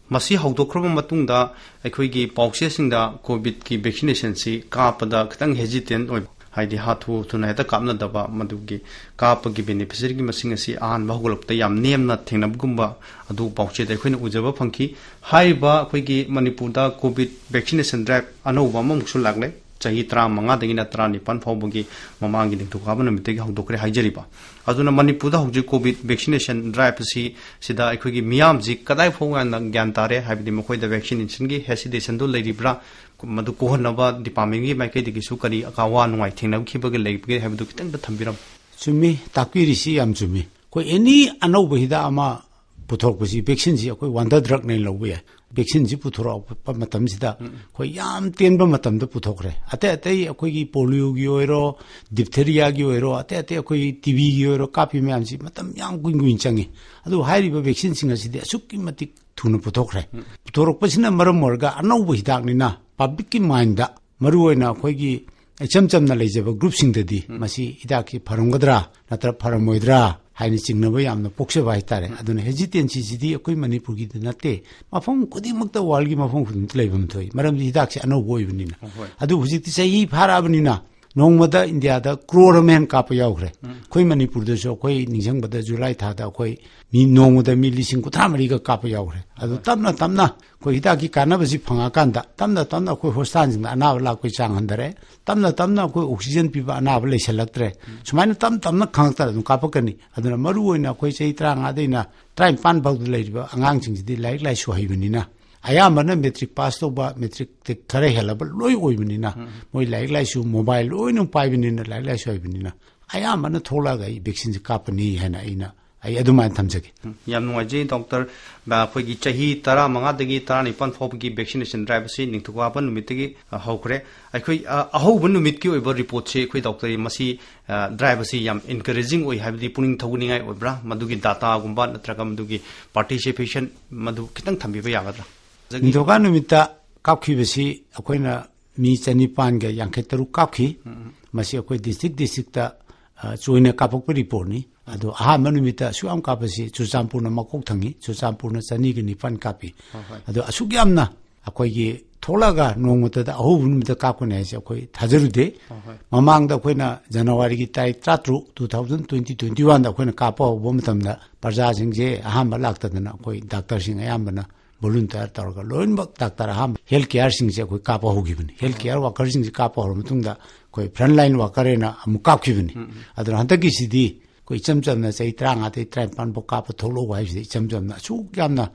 ꯃꯁꯤ ꯍꯧꯗꯣꯛꯈ꯭ꯔꯕ ꯃꯇꯨꯡꯗ ꯑꯩꯈꯣꯏꯒꯤ ꯄꯥꯎꯆꯦꯁꯤꯡꯗ ꯀꯣꯚꯤꯗꯀꯤ ꯚꯦꯛꯁꯤꯅꯦꯁꯟꯁꯤ ꯀꯥꯞꯄꯗ ꯈꯤꯇꯪ ꯍꯦꯖꯤꯇꯦꯟ ꯑꯣꯏꯕ, ꯍꯥꯏꯗꯤ ꯍꯥꯊꯨ ꯊꯨꯅ ꯍꯦꯛꯇ ꯀꯥꯞꯅꯗꯕ, ꯃꯗꯨꯒꯤ ꯀꯥꯞꯄꯒꯤ ꯕꯦꯅꯤꯐꯤꯁꯔꯤꯒꯤ ꯃꯁꯤꯡ ꯑꯁꯤ ꯑꯍꯥꯟꯕ ꯍꯧꯒꯠꯂꯛꯄꯗ ꯌꯥꯝ ꯅꯦꯝꯅ ꯊꯦꯡꯅꯕꯒꯨꯝꯕ ꯑꯗꯨ ꯄꯥꯎꯆꯦꯗ ꯑꯩꯈꯣꯏꯅ ꯎꯖꯕ ꯐꯪꯈꯤ꯫ ꯍꯥꯏꯔꯤꯕ ꯑꯩꯈꯣꯏꯒꯤ ꯃꯅꯤꯄꯨꯔꯗ ꯀꯣꯚꯤꯗ ꯚꯦꯛꯁꯤꯅꯦꯁꯟ ꯗ꯭ꯔꯥꯏꯚ ꯑꯅꯧꯕ ꯑꯃꯃꯨꯛꯁꯨ ꯂꯥꯛꯂꯦ꯫ ꯆꯍꯤ ꯇꯔꯥꯃꯉꯥꯗꯒꯤꯅ ꯇꯔꯥꯅꯤꯄꯥꯟ ꯐꯥꯎꯕꯒꯤ ꯃꯃꯥꯡꯒꯤ ꯅꯤꯡꯊꯧꯀꯥꯕ ꯅꯨꯃꯤꯠꯇꯒꯤ ꯍꯧꯗꯣꯛꯈ꯭ꯔꯦ ꯍꯥꯏꯖꯔꯤꯕ꯫ ꯑꯗꯨꯅ ꯃꯅꯤꯄꯨꯔꯗ ꯍꯧꯖꯤꯛ ꯀꯣꯚꯤꯗ ꯚꯦꯛꯁꯤꯅꯦꯁꯟ ꯗ꯭ꯔꯥꯏꯚ ꯑꯁꯤ ꯁꯤꯗ ꯑꯩꯈꯣꯏꯒꯤ ꯃꯤꯌꯥꯝꯁꯤ ꯀꯗꯥꯏ ꯐꯥꯎꯕ ꯌꯥꯝꯅ ꯒ꯭ꯌꯥꯟ ꯇꯥꯔꯦ, ꯍꯥꯏꯕꯗꯤ ꯃꯈꯣꯏꯗ ꯚꯦꯛꯁꯤꯅꯦꯁꯟꯒꯤ ꯍꯦꯁꯤꯇꯦꯁꯟꯗꯨ ꯂꯩꯔꯤꯕ꯭ꯔꯥ, ꯃꯗꯨ ꯀꯣꯛꯍꯟꯅꯕ ꯗꯤꯄꯥꯔꯠꯃꯦꯟꯒꯤ ꯃꯥꯏꯀꯩꯗꯒꯤꯁꯨ ꯀꯔꯤ ꯑꯋꯥ ꯅꯨꯡꯉꯥꯏ ꯊꯦꯡꯅꯈꯤꯕꯒ ꯂꯩꯕꯒꯦ ꯍꯥꯏꯕꯗꯨ ꯈꯤꯇꯪꯗ ꯊꯝꯕꯤꯔꯝꯃꯨ꯫ ꯆꯨꯝꯃꯤ, ꯇꯥꯛꯄꯤꯔꯤꯁꯤ ꯌꯥꯝ ꯆꯨꯝꯃꯤ꯫ ꯑꯩꯈꯣꯏ ꯑꯦꯅꯤ ꯑꯅꯧꯕ ꯍꯤꯗꯥꯛ ꯑꯃ ꯄꯨꯊꯣꯔꯛꯄꯁꯤ, ꯚꯦꯛꯁꯤꯟꯁꯤ ꯑꯩꯈꯣꯏ ꯋꯥꯟꯗꯔ ꯗ꯭ꯔꯒꯅꯦꯅ ꯂꯧꯕ ꯌꯥꯏ꯫ ꯚꯦꯛꯁꯤꯟꯁꯤ ꯄꯨꯊꯣꯔꯛꯄ ꯃꯇꯝꯁꯤꯗ ꯑꯩꯈꯣꯏ ꯌꯥꯝ ꯇꯦꯟꯕ ꯃꯇꯝꯗ ꯄꯨꯊꯣꯛꯈ꯭ꯔꯦ꯫ ꯑꯇꯩ ꯑꯇꯩ ꯑꯩꯈꯣꯏꯒꯤ ꯄꯣꯂꯤꯑꯣꯒꯤ ꯑꯣꯏꯔꯣ, ꯗꯤꯞꯊꯦꯔꯤꯌꯥꯒꯤ ꯑꯣꯏꯔꯣ, ꯑꯇꯩ ꯑꯇꯩ ꯑꯩꯈꯣꯏꯒꯤ ꯇꯤꯕꯤꯒꯤ ꯑꯣꯏꯔꯣ ꯀꯥꯞꯄꯤ ꯃꯌꯥꯝꯁꯤ ꯃꯇꯝ ꯌꯥꯝ ꯀꯨꯏꯅ ꯀꯨꯏꯅ ꯆꯪꯉꯤ꯫ ꯑꯗꯨ ꯍꯥꯏꯔꯤꯕ ꯚꯦꯛꯁꯤꯟꯁꯤꯡ ꯑꯁꯤꯗꯤ ꯑꯁꯨꯛꯀꯤ ꯃꯇꯤꯛ ꯊꯨꯅ ꯄꯨꯊꯣꯛꯈ꯭ꯔꯦ꯫ ꯄꯨꯊꯣꯔꯛꯄꯁꯤꯅ ꯃꯔꯝ ꯑꯣꯏꯔꯒ ꯑꯅꯧꯕ ꯍꯤꯗꯥꯛꯅꯤꯅ ꯄꯕ꯭ꯂꯤꯛꯀꯤ ꯃꯥꯏꯟꯗ, ꯃꯔꯨꯑꯣꯏꯅ ꯑꯩꯈꯣꯏꯒꯤ ꯏꯆꯝ ꯆꯝꯅ ꯂꯩꯖꯕ ꯒ꯭ꯔꯨꯞꯁꯤꯡꯗꯗꯤ ꯃꯁꯤ ꯍꯤꯗꯥꯛꯁꯤ ꯐꯔꯝꯒꯗ꯭ꯔꯥ ꯅꯠꯇ꯭ꯔ ꯐꯔꯝꯃꯣꯏꯗ꯭ꯔꯥ ꯍꯥꯏꯅ ꯆꯤꯡꯅꯕ ꯌꯥꯝꯅ ꯄꯣꯛꯆꯕ ꯍꯥꯏꯇꯥꯔꯦ꯫ ꯑꯗꯨꯅ ꯍꯦꯖꯤꯇꯦꯟꯁꯤꯁꯤꯗꯤ ꯑꯩꯈꯣꯏ ꯃꯅꯤꯄꯨꯔꯒꯤꯗ ꯅꯠꯇꯦ, ꯃꯐꯝ ꯈꯨꯗꯤꯡꯃꯛꯇ, ꯋꯥꯔꯜꯒꯤ ꯃꯐꯝ ꯈꯨꯗꯤꯡꯃꯛꯇ ꯂꯩꯐꯝ ꯊꯣꯛꯏ꯫ ꯃꯔꯝꯗꯤ ꯍꯤꯗꯥꯛꯁꯦ ꯑꯅꯧꯕ ꯑꯣꯏꯕꯅꯤꯅ꯫ ꯍꯣꯏ꯫ ꯑꯗꯨ ꯍꯧꯖꯤꯛꯇꯤ ꯆꯍꯤ ꯐꯥꯔꯛꯑꯕꯅꯤꯅ ꯅꯣꯡꯃꯗ ꯏꯟꯗꯤꯌꯥꯗ ꯀ꯭ꯔꯣꯔ ꯑꯃ ꯍꯦꯟꯅ ꯀꯥꯞꯄ ꯌꯥꯎꯈ꯭ꯔꯦ꯫ ꯑꯩꯈꯣꯏ ꯃꯅꯤꯄꯨꯔꯗꯁꯨ ꯑꯩꯈꯣꯏ ꯅꯤꯡꯁꯤꯡꯕꯗ ꯖꯨꯂꯥꯏ ꯊꯥꯗ ꯑꯩꯈꯣꯏ ꯃꯤ ꯅꯣꯡꯃꯗ ꯃꯤ ꯂꯤꯁꯤꯡ ꯀꯨꯟꯊ꯭ꯔꯥ ꯃꯔꯤꯒ ꯀꯥꯞꯄ ꯌꯥꯎꯈ꯭ꯔꯦ꯫ ꯑꯗꯨ ꯇꯞꯅ ꯇꯞꯅ ꯑꯩꯈꯣꯏ ꯍꯤꯗꯥꯛꯀꯤ ꯀꯥꯟꯅꯕꯁꯤ ꯐꯪꯉꯀꯥꯟꯗ ꯇꯞꯅ ꯇꯞꯅ ꯑꯩꯈꯣꯏ ꯍꯣꯁꯄꯤꯇꯥꯜꯁꯤꯡꯗ ꯑꯅꯥꯕ ꯂꯥꯛꯄꯒꯤ ꯆꯥꯡ ꯍꯟꯊꯔꯛꯑꯦ꯫ ꯇꯞꯅ ꯇꯞꯅ ꯑꯩꯈꯣꯏ ꯑꯣꯛꯁꯤꯖꯟ ꯄꯤꯕ ꯑꯅꯥꯕ ꯂꯩꯁꯜꯂꯛꯇ꯭ꯔꯦ꯫ ꯁꯨꯃꯥꯏꯅ ꯇꯞ ꯇꯞꯅ ꯈꯪꯉꯛꯇꯅ ꯑꯗꯨꯝ ꯀꯥꯞꯄꯛꯀꯅꯤ꯫ ꯑꯗꯨꯅ ꯃꯔꯨꯑꯣꯏꯅ ꯑꯩꯈꯣꯏ ꯆꯍꯤ ꯇꯔꯥꯃꯉꯥꯗꯩꯅ ꯇꯔꯥꯅꯤꯄꯥꯟ ꯐꯥꯎꯗ ꯂꯩꯔꯤꯕ ꯑꯉꯥꯡꯁꯤꯡꯁꯤꯗꯤ ꯂꯥꯏꯔꯤꯛ ꯂꯥꯏꯁꯨ ꯍꯩꯕꯅꯤꯅ, ꯑꯌꯥꯝꯕꯅ ꯃꯦꯇ꯭ꯔꯤꯛ ꯄꯥꯁ ꯇꯧꯕ, ꯃꯦꯇ꯭ꯔꯤꯛꯇ ꯈꯔ ꯍꯦꯜꯂꯕ ꯂꯣꯏ ꯑꯣꯏꯕꯅꯤꯅ, ꯃꯣꯏ ꯂꯥꯏꯔꯤꯛ ꯂꯥꯏꯁꯨ ꯃꯣꯕꯥꯏꯜ ꯂꯣꯏꯅ ꯄꯥꯏꯕꯅꯤꯅ, ꯂꯥꯏꯔꯤꯛ ꯂꯥꯏꯁꯨ ꯍꯩꯕꯅꯤꯅ, ꯑꯌꯥꯝꯕꯅ ꯊꯣꯛꯂꯛꯑꯒ ꯑꯩ vaccine ꯁꯦ ꯀꯥꯞꯄꯅꯤ ꯍꯥꯏꯅ ꯑꯩꯅ, ꯑꯩ ꯑꯗꯨꯃꯥꯏꯅ ꯊꯝꯖꯒꯦ꯫ ꯎꯝ, ꯌꯥꯝ ꯅꯨꯡꯉꯥꯏꯖꯩ, ꯗꯣꯛꯇꯔ꯫ ꯑ, ꯑꯩꯈꯣꯏꯒꯤ ꯆꯍꯤ ꯇꯔꯥꯃꯉꯥꯗꯒꯤ ꯇꯔꯥꯅꯤꯄꯥꯟ ꯐꯥꯎꯕꯒꯤ vaccination drive ꯑꯁꯤ ꯅꯤꯡꯊꯧꯀꯥꯕ ꯅꯨꯃꯤꯠꯇꯒꯤ, ꯑ, ꯍꯧꯈ꯭ꯔꯦ꯫ ꯑꯩꯈꯣꯏ, ꯑ, ꯑꯍꯧꯕ ꯅꯨꯃꯤꯠꯀꯤ ꯑꯣꯏꯕ report ꯁꯦ ꯑꯩꯈꯣꯏ ꯗꯣꯛꯇꯔ, ꯃꯁꯤ, ꯑ, drive ꯑꯁꯤ ꯌꯥꯝ encouraging ꯑꯣꯏ, ꯍꯥꯏꯕꯗꯤ ꯄꯨꯛꯅꯤꯡ ꯊꯧꯒꯠꯅꯤꯡꯉꯥꯏ ꯑꯣꯏꯕ꯭ꯔꯥ? ꯃꯗꯨꯒꯤ data ꯒꯨꯝꯕ ꯅꯠꯇ꯭ꯔꯒ ꯃꯗꯨꯒꯤ participation, ꯃꯗꯨ ꯈꯤꯇꯪ ꯊꯝꯕꯤꯕ ꯌꯥꯒꯗ꯭ꯔꯥ? ꯅꯤꯡꯊꯧꯀꯥ ꯅꯨꯃꯤꯠꯇ ꯀꯥꯞꯈꯤꯕꯁꯤ ꯑꯩꯈꯣꯏꯅ ꯃꯤ ꯆꯅꯤꯄꯥꯟꯒ ꯌꯥꯡꯈꯩ ꯇꯔꯨꯛ ꯀꯥꯞꯈꯤ꯫ ꯎꯝ꯫ ꯃꯁꯤ ꯑꯩꯈꯣꯏ district district ꯇ, ꯑ, ꯆꯣꯏꯅ ꯀꯥꯞꯄꯛꯄ report ꯅꯤ꯫ ꯑꯗꯣ ꯑꯍꯥꯟꯕ ꯅꯨꯃꯤꯠꯇ ꯑꯁꯨꯛ ꯌꯥꯝ ꯀꯥꯞꯄꯁꯤ ꯆꯨꯔꯆꯥꯟꯄꯨꯔꯅ ꯃꯀꯣꯛ ꯊꯪꯉꯤ꯫ ꯆꯨꯔꯆꯥꯟꯄꯨꯔꯅ ꯆꯅꯤꯒ ꯅꯤꯄꯥꯟ ꯀꯥꯞꯄꯤ꯫ ꯍꯣꯏ, ꯍꯣꯏ꯫ ꯑꯗꯣ ꯑꯁꯨꯛ ꯌꯥꯝꯅ ꯑꯩꯈꯣꯏꯒꯤ ꯊꯣꯛꯂꯛꯑꯒ ꯅꯣꯡꯃꯇꯗ ꯑꯍꯧꯕ ꯅꯨꯃꯤꯠꯇ ꯀꯥꯞꯀꯅꯤ ꯍꯥꯏꯁꯦ ꯑꯩꯈꯣꯏ ꯊꯥꯖꯔꯨꯗꯦ꯫ ꯍꯣꯏ, ꯍꯣꯏ꯫ ꯃꯃꯥꯡꯗ ꯑꯩꯈꯣꯏꯅ ꯖꯅꯋꯥꯔꯤꯒꯤ ꯇꯥꯔꯤꯛ ꯇꯔꯥꯇꯔꯨꯛ, two thousand twenty, twenty one ꯗ ꯑꯩꯈꯣꯏꯅ ꯀꯥꯞꯄ ꯍꯧꯕ ꯃꯇꯝꯗ ꯄ꯭ꯔꯖꯥꯁꯤꯡꯁꯦ ꯑꯍꯥꯟꯕ ꯂꯥꯛꯇꯗꯅ ꯑꯩꯈꯣꯏ ꯗꯥꯛꯇꯔꯁꯤꯡ ꯑꯌꯥꯝꯕꯅ volunteer ꯇꯧꯔꯒ ꯂꯣꯏꯅꯃꯛ ꯗꯥꯛꯇꯔ ꯑꯍꯥꯟꯕ health care ꯁꯤꯡꯁꯦ ꯑꯩꯈꯣꯏ ꯀꯥꯞꯄ ꯍꯧꯈꯤꯕꯅꯤ꯫ Health care worker ꯁꯤꯡꯁꯦ ꯀꯥꯞꯄ ꯍꯧꯔ ꯃꯇꯨꯡꯗ ꯑꯩꯈꯣꯏ front line worker ꯍꯥꯏꯅ ꯑꯃꯨꯛ ꯀꯥꯞꯈꯤꯕꯅꯤ꯫ ꯎꯝ, ꯎꯝ꯫ ꯑꯗꯨꯅ ꯍꯟꯗꯛꯀꯤꯁꯤꯗꯤ ꯑꯩꯈꯣꯏ ꯏꯆꯝ ꯆꯝꯅ ꯆꯍꯤ ꯇꯔꯥꯃꯉꯥꯗꯒꯤ ꯇꯔꯥꯅꯤꯄꯥꯟ ꯐꯥꯎ ꯀꯥꯞꯄ ꯊꯣꯛꯂꯛꯎ ꯍꯥꯏꯕꯁꯤꯗ ꯏꯆꯝ ꯆꯝꯅ ꯑꯁꯨꯛ ꯌꯥꯝꯅ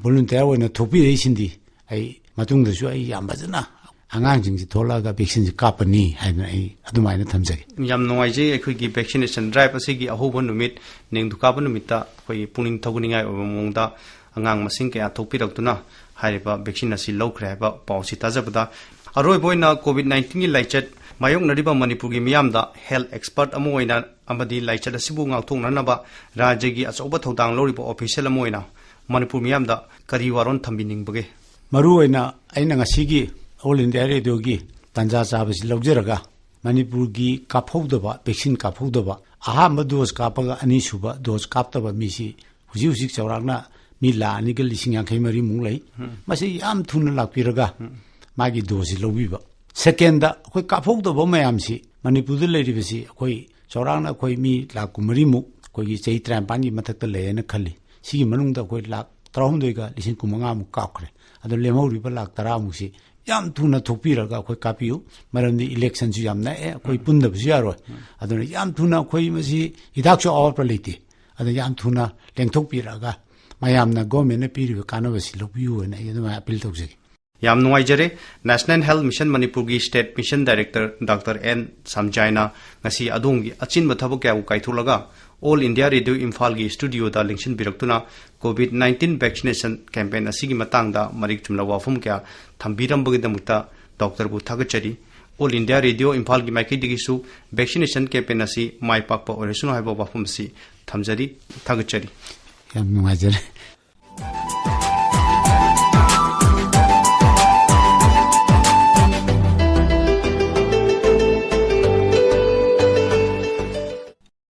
volunteer ꯑꯣꯏꯅ ꯊꯣꯛꯄꯤꯔꯛꯏꯁꯤꯡꯗꯤ ꯑꯩ ꯃꯇꯨꯡꯗꯁꯨ ꯑꯩ ꯌꯥꯝ ꯐꯖꯅ ꯑꯉꯥꯡꯁꯤꯡꯁꯤ ꯊꯣꯛꯂꯛꯑꯒ vaccine ꯁꯤ ꯀꯥꯞꯄꯅꯤ ꯍꯥꯏꯗꯅ ꯑꯩ ꯑꯗꯨꯃꯥꯏꯅ ꯊꯝꯖꯒꯦ꯫ ꯌꯥꯝ ꯅꯨꯡꯉꯥꯏꯖꯩ, ꯑꯩꯈꯣꯏꯒꯤ vaccination drive ꯑꯁꯤꯒꯤ ꯑꯍꯧꯕ ꯅꯨꯃꯤꯠ ꯅꯤꯡꯊꯧꯀꯥꯕ ꯅꯨꯃꯤꯠꯇ ꯑꯩꯈꯣꯏꯒꯤ ꯄꯨꯛꯅꯤꯡ ꯊꯧꯒꯠꯅꯤꯡꯉꯥꯏ ꯑꯣꯏꯕ ꯃꯑꯣꯡꯗ ꯑꯉꯥꯡ ꯃꯁꯤꯡ ꯀꯌꯥ ꯊꯣꯛꯄꯤꯔꯛꯇꯨꯅ ꯍꯥꯏꯔꯤꯕ vaccine ꯑꯁꯤ ꯂꯧꯈ꯭ꯔꯦ ꯍꯥꯏꯕ ꯄꯥꯎ ꯑꯁꯤ ꯇꯥꯖꯕꯗ, ꯑꯔꯣꯏꯕ ꯑꯣꯏꯅ COVID nineteen ꯒꯤ ꯂꯥꯏꯆꯠ ꯃꯥꯌꯣꯛꯅꯔꯤꯕ ꯃꯅꯤꯄꯨꯔꯒꯤ ꯃꯤꯌꯥꯝꯗ health expert ꯑꯃ ꯑꯣꯏꯅ ꯑꯃꯗꯤ ꯂꯥꯏꯆꯠ ꯑꯁꯤꯕꯨ ꯉꯥꯛꯊꯣꯛꯅꯅꯕ ꯔꯥꯖ꯭ꯌꯒꯤ ꯑꯆꯧꯕ ꯊꯧꯗꯥꯡ ꯂꯧꯔꯤꯕ official ꯑꯃ ꯑꯣꯏꯅ ꯃꯅꯤꯄꯨꯔ ꯃꯤꯌꯥꯝꯗ ꯀꯔꯤ ꯋꯥꯔꯣꯜ ꯊꯝꯕꯤꯅꯤꯡꯕꯒꯦ? ꯃꯔꯨꯑꯣꯏꯅ ꯑꯩꯅ ꯉꯁꯤꯒꯤ All India Radio ꯒꯤ ꯇꯥꯟꯖꯥ ꯆꯥꯕꯁꯤ ꯂꯧꯖꯔꯒ, ꯃꯅꯤꯄꯨꯔꯒꯤ ꯀꯥꯞꯍꯧꯗꯕ, vaccine ꯀꯥꯞꯍꯧꯗꯕ, ꯑꯍꯥꯟꯕ dose ꯀꯥꯞꯄꯒ ꯑꯅꯤꯁꯨꯕ dose ꯀꯥꯞꯇꯕ ꯃꯤꯁꯤ ꯍꯧꯖꯤꯛ ꯍꯧꯖꯤꯛ ꯆꯥꯎꯔꯥꯛꯅ ꯃꯤ ꯂꯥꯈ ꯑꯅꯤꯒ ꯂꯤꯁꯤꯡ ꯌꯥꯡꯈꯩ ꯃꯔꯤꯃꯨꯛ ꯂꯩ꯫ ꯎꯝ꯫ ꯃꯁꯤ ꯌꯥꯝ ꯊꯨꯅ ꯂꯥꯛꯄꯤꯔꯒ ꯎꯝ꯫ ꯃꯥꯒꯤ dose ꯁꯤ ꯂꯧꯕꯤꯕ꯫ Second ꯗ, ꯑꯩꯈꯣꯏ ꯀꯥꯞꯍꯧꯗꯕ ꯃꯌꯥꯝꯁꯤ, ꯃꯅꯤꯄꯨꯔꯗ ꯂꯩꯔꯤꯕꯁꯤ ꯑꯩꯈꯣꯏ ꯆꯥꯎꯔꯥꯛꯅ ꯑꯩꯈꯣꯏ ꯃꯤ ꯂꯥꯈ ꯀꯨꯟꯃꯔꯤꯃꯨꯛ ꯑꯩꯈꯣꯏꯒꯤ ꯆꯍꯤ ꯇꯔꯥꯅꯤꯄꯥꯟꯒꯤ ꯃꯊꯛꯇ ꯂꯩꯌꯦꯅ ꯈꯜꯂꯤ꯫ ꯁꯤꯒꯤ ꯃꯅꯨꯡꯗ ꯑꯩꯈꯣꯏ ꯂꯥꯈ ꯇꯔꯥꯍꯨꯝꯗꯣꯏꯒ ꯂꯤꯁꯤꯡ ꯀꯨꯟꯃꯉꯥꯃꯨꯛ ꯀꯥꯞꯈ꯭ꯔꯦ꯫ ꯑꯗꯣ ꯂꯦꯝꯍꯧꯔꯤꯕ ꯂꯥꯈ ꯇꯔꯥꯃꯨꯛꯁꯤ ꯌꯥꯝ ꯊꯨꯅ ꯊꯣꯛꯄꯤꯔꯒ ꯑꯩꯈꯣꯏ ꯀꯥꯞꯄꯤꯌꯨ꯫ ꯃꯔꯝꯗꯤ election ꯁꯨ ꯌꯥꯝ ꯅꯛꯑꯦ, ꯑꯩꯈꯣꯏ ꯎꯝ꯫ ꯄꯨꯟꯗꯕꯁꯨ ꯌꯥꯔꯣꯏ꯫ ꯎꯝ꯫ ꯑꯗꯨꯅ ꯌꯥꯝ ꯊꯨꯅ, ꯑꯩꯈꯣꯏ ꯃꯁꯤ ꯍꯤꯗꯥꯛꯁꯨ ꯑꯋꯥꯠꯄ ꯂꯩꯇꯦ, ꯑꯗ ꯌꯥꯝ ꯊꯨꯅ ꯂꯦꯡꯊꯣꯛꯄꯤꯔꯛꯑꯒ ꯃꯌꯥꯝꯅ government ꯅ ꯄꯤꯔꯤꯕ ꯀꯥꯟꯅꯕꯁꯤ ꯂꯧꯕꯤꯌꯨ ꯍꯥꯏꯅ ꯑꯩ ꯑꯗꯨꯃꯥꯏꯅ appeal ꯇꯧꯖꯒꯦ꯫ ꯌꯥꯝ ꯅꯨꯡꯉꯥꯏꯖꯔꯦ꯫ National Health Mission ꯃꯅꯤꯄꯨꯔꯒꯤ State Mission Director Doctor N ꯁꯝꯖꯥꯏꯅ ꯉꯁꯤ ꯑꯗꯣꯝꯒꯤ ꯑꯆꯤꯟꯕ ꯊꯕꯛ ꯀꯌꯥꯕꯨ ꯀꯥꯏꯊꯣꯛꯂꯒ All India Radio ꯏꯝꯐꯥꯜꯒꯤ studioꯗ ꯂꯦꯡꯁꯤꯟꯕꯤꯔꯛꯇꯨꯅ COVID nineteen vaccination campaign ꯑꯁꯤꯒꯤ ꯃꯇꯥꯡꯗ ꯃꯔꯤꯛ ꯆꯨꯝꯂꯕ ꯋꯥꯐꯝ ꯀꯌꯥ ꯊꯝꯕꯤꯔꯝꯕꯒꯤꯗꯃꯛꯇ doctorꯕꯨ ꯊꯥꯒꯠꯆꯔꯤ꯫ All India Radio ꯏꯝꯐꯥꯜꯒꯤ ꯃꯥꯏꯀꯩꯗꯒꯤꯁꯨ vaccination campaign ꯑꯁꯤ ꯃꯥꯏ ꯄꯥꯛꯄ ꯑꯣꯏꯔꯁꯅꯨ ꯍꯥꯏꯕ ꯋꯥꯐꯝ ꯑꯁꯤ ꯊꯝꯖꯔꯤ, ꯊꯥꯒꯠꯆꯔꯤ꯫ ꯌꯥꯝ ꯅꯨꯡꯉꯥꯏꯖꯔꯦ꯫